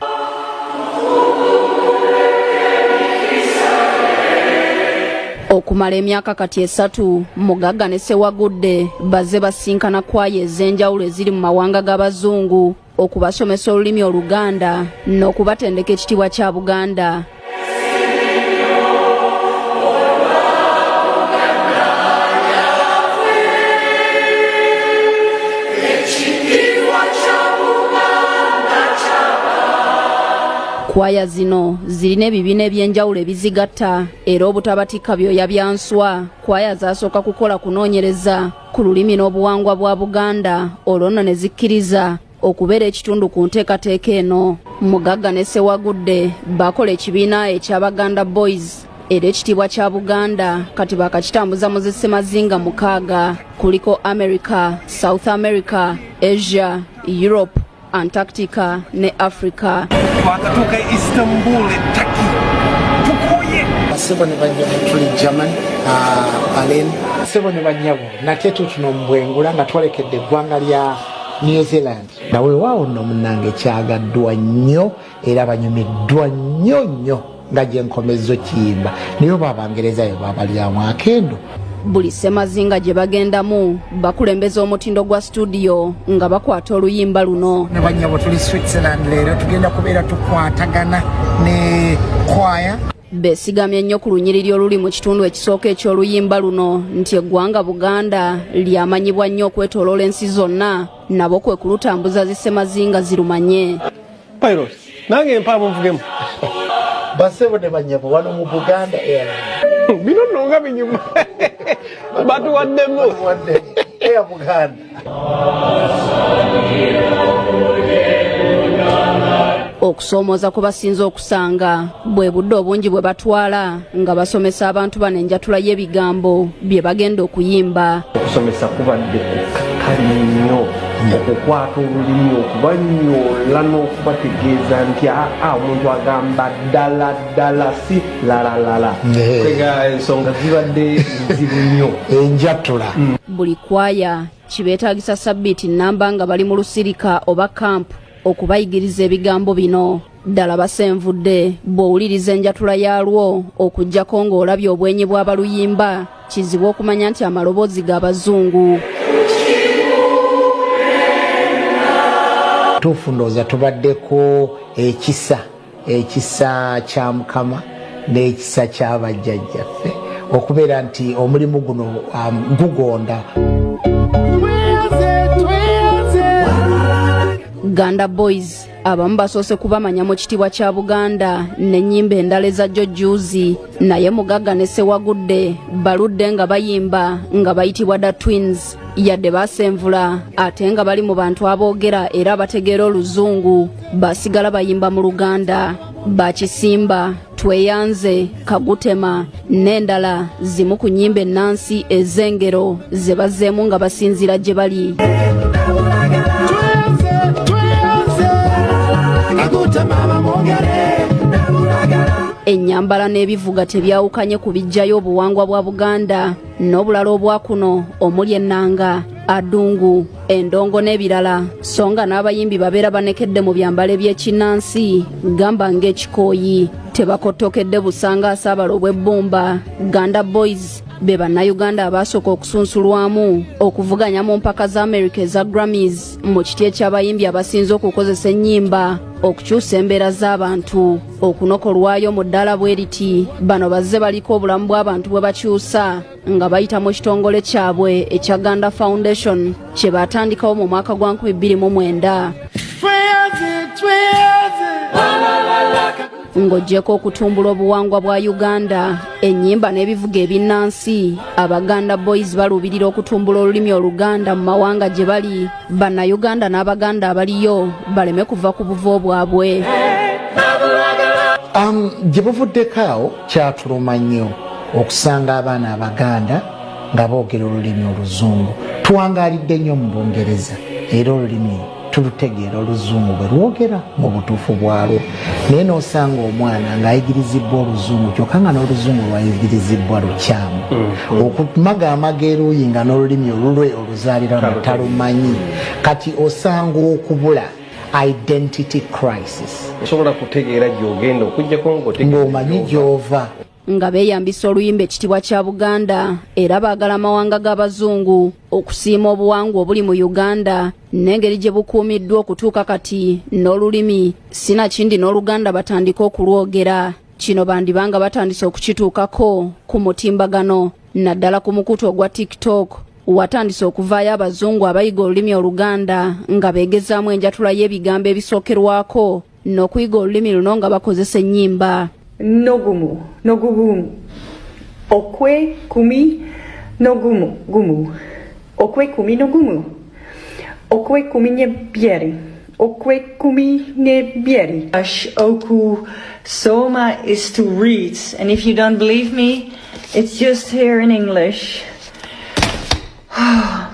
Okumala emyaka kati 3, Mugagga ne Sewagudde bazze basinkana kwaya ez'enjawulo eziri mu mawanga g'abazungu okubasomesa olulimi Oluganda n'okubatendeka ekitiibwa kya Buganda. Kwaya zino zirina ebibiina eby'enjawulo ebizigatta era obutabatikka byoya bya nswa. Kwaya zaasooka kukola kunoonyereza ku lulimi n'obuwangwa bwa Buganda, olwo nno ne zikkiriza okubeera ekitundu ku nteekateeka eno. Mugagga ne Sewagudde bakola ekibiina eky'Abaganda Boys era ekitiibwa kya Buganda kati baakakitambuza mu zissemazinga 6, kuliko America, South America, Asia, Europe, Antarctica ne Africa. Twakatuuka e Istanbul e Turkey, tukoye. Basebo ne bannyabo tuli German, Berlin. Basebo ne bannyabo nate tutuno mu bwengula nga twolekedde eggwanga lya New Zealand. Na weewaawo nno munnange kyagaddwa nnyo era banyumiddwa nnyo nnyo nga gye nkomezzo kiyimba, naye oba Abangereza be babalyamu akendo. Buli ssemazinga gye bagendamu bakulembeza omutindo gwa studio nga bakwata oluyimba luno. Ne bannyabo tuli Switzerland leero tugenda kubeera tukwatagana ne kwaya. Beesigamye nnyo ku lunyiriri oluli mu kitundu ekisooka eky'oluyimba luno nti eggwanga Buganda lyamanyibwa nnyo okwetooloola ensi zonna, nabo kwe kulutambuza zissemazinga zirumanye. Pilot, nange mpaamu nvugemu. Basebo ne bannyabo wano mu Buganda Airlines. Bino nno nga binyuma. Batuwaddemu. Air Buganda. Okusoomooza kwe basinze okusanga bwe budde obungi bwe batwala nga basomesa abantu bano enjatula y'ebigambo bye bagenda okuyimba. Okusomesa kubadde kukkakali nnyo, okukwata olulimi, okubanyoola n'okubategeeza nti aa omuntu agamba ddala ddala si lalalala. Kwega ensonga zibadde nzibu nnyo. Enjatula. Buli kwaya kibeetaagisa sabbiiti nnamba nga bali mu lusirika oba kampu okubayigiriza ebigambo bino. Ddala basenvudde bw'owuliriza enjatula yaalwo okuggyako ng'olabye obwenyi bw'abaluyimba, kizibu okumanya nti amaloboozi g'abazungu. Tuufu ndowooza tubaddeko ekisa, ekisa kya Mukama n'ekisa ky'abajjajjaffe okubeera nti omulimu guno gugonda. Ganda Boys Abamu basoose kubamanya mu kitiibwa kya Buganda n'ennyimba endala eza jjo jjuuzi, naye Mugagga ne Ssewagudde baludde nga bayimba nga bayitibwa Da Twins. Yadde baasenvula ate nga bali mu bantu aboogera era abategeera Oluzungu, basigala bayimba mu Luganda. Bakisimba, Tweyanze, Kagutema n'endala zimu ku nnyimba ennansi ez'engero ze bazzeemu nga basinziira gye bali. Ennyambala n'ebivuga tebyawukanye ku biggyayo obuwangwa bwa Buganda n'obulala obwa kuno omuli ennanga, adungu, endongo n'ebirala, so nga n'abayimbi babeera banekedde mu byambalo eby'ekinnansi gamba ng'ekikooyi. Tebakottokedde busanga asaabala obw'ebbumba. Ganda Boys be Bannayuganda abaasooka okusunsulwamu okuvuganya mu mpaka za America eza Grammys mu kiti eky'abayimbi abasinze okukozesa ennyimba okukyusa embeera z'abantu. Okunokolwayo mu ddaala bwe riti, bano bazze baliko obulamu bw'abantu bwe bakyusa nga bayita mu kitongole kyabwe ekya Ganda Foundation kye baatandikawo mu mwaka gwa 2009. Ng'oggyeko okutumbula obuwangwa bwa Uganda, ennyimba n'ebivuga ebinnansi, Abaganda Boys baluubirira okutumbula olulimi Oluganda mu mawanga gye bali, Bannayuganda n'Abaganda abaliyo baleme kuva ku buvo bwabwe. Gye buvuddeko awo kyatuluma nnyo okusanga abaana Abaganda nga boogera olulimi Oluzungu. Tuwangaalidde nnyo mu Bungereza era olulimi tulutegeera Oluzungu bwe lwogera mu butuufu bwalwo, naye n'osanga omwana ng'ayigirizibbwa Oluzungu kyokka nga n'Oluzungu lwayigirizibbwa lukyamu, okumagaamaga eruuyi nga n'olulimi olulwe oluzaalira nga talumanyi. Kati osanga okubula identity crisis. Osobola kutegeera gy'ogenda okuggyako ng'omanyi gy'ova. Nga beeyambisa oluyimba Ekitiibwa kya Buganda, era baagala amawanga g'Abazungu okusiima obuwangwa obuli mu Uganda n'engeri gye bukuumiddwa okutuuka kati, n'olulimi sinakindi n'Oluganda batandike okulwogera. Kino bandibanga batandise okukituukako ku mutimbagano, naddala ku mukutu ogwa TikTok. Watandise okuvaayo Abazungu abayiga olulimi Oluganda nga beegezaamu enjatula y'ebigambo ebisookerwako n'okuyiga olulimi luno nga bakozesa ennyimba. Nogumu, nogugumu, okwe kumi nogumu, gumu, okwe kumi nogumu, okwe kumi nebyeri, okwe kumi nebyeri. Oku soma is to read, and if you don't believe me, it's just here in English.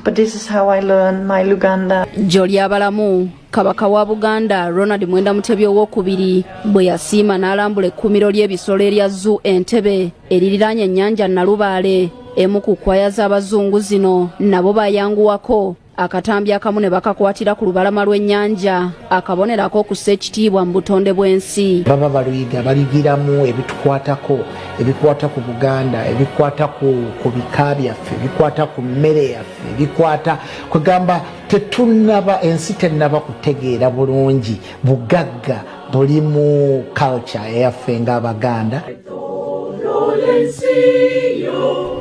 But this is how I learn my Luganda. Jjoli abalamu, Kabaka wa Buganda Ronald Mwenda Mutebi owokubiri bwe yasiima n'alambula ekkuumiro ly'ebisolo erya Zoo Entebbe eririraanye ennyanja Nalubaale, emu ku kkwaya z'Abazungu zino nabo bayanguwako akatambi akamu ne bakakwatira ku lubalama lw'ennyanja, akabonero ak'okussa ekitiibwa mu butonde bw'ensi. Baba baluyiga baligiramu ebitukwatako, ebikwata ku Buganda, ebikwata ku bika byaffe, ebikwata ku mmere yaffe, ebikwata kwegamba tetunnaba, ensi tennaba kutegeera bulungi bugagga buli mu culture eyaffe ng'Abaganda.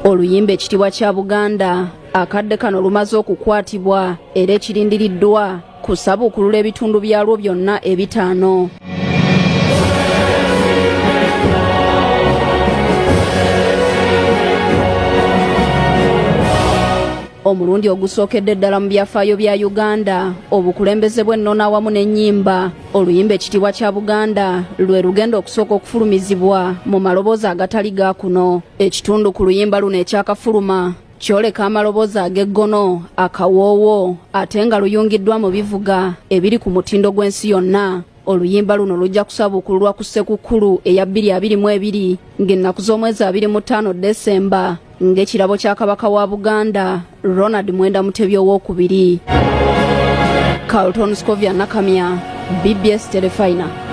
Oluyimba Ekitiibwa kya Buganda akadde kano lumaze okukwatibwa era ekirindiriddwa kusabuukulula ebitundu byalwo byonna ebitaano. Omulundi ogusookedde ddala mu byafaayo bya Uganda, obukulembeze bw'ennono awamu n'ennyimba, oluyimba Ekitiibwa kya Buganda lwe lugenda okusooka okufulumizibwa mu maloboozi agatali ga kuno. Ekitundu ku luyimba luno ekyakafuluma kyoleka amaloboozi ag'eggono akawoowo ate nga luyungiddwa mu bivuga ebiri ku mutindo gw'ensi yonna. Oluyimba luno lujja kusabuukululwa ku Ssekukkulu eya 2022 ng'ennaku z'omwezi 25 Desemba ng'ekirabo kya Kabaka wa Buganda Ronald Mwenda Mutebi owokubiri. Carlton Scovia Nakamya, BBS Terefayina.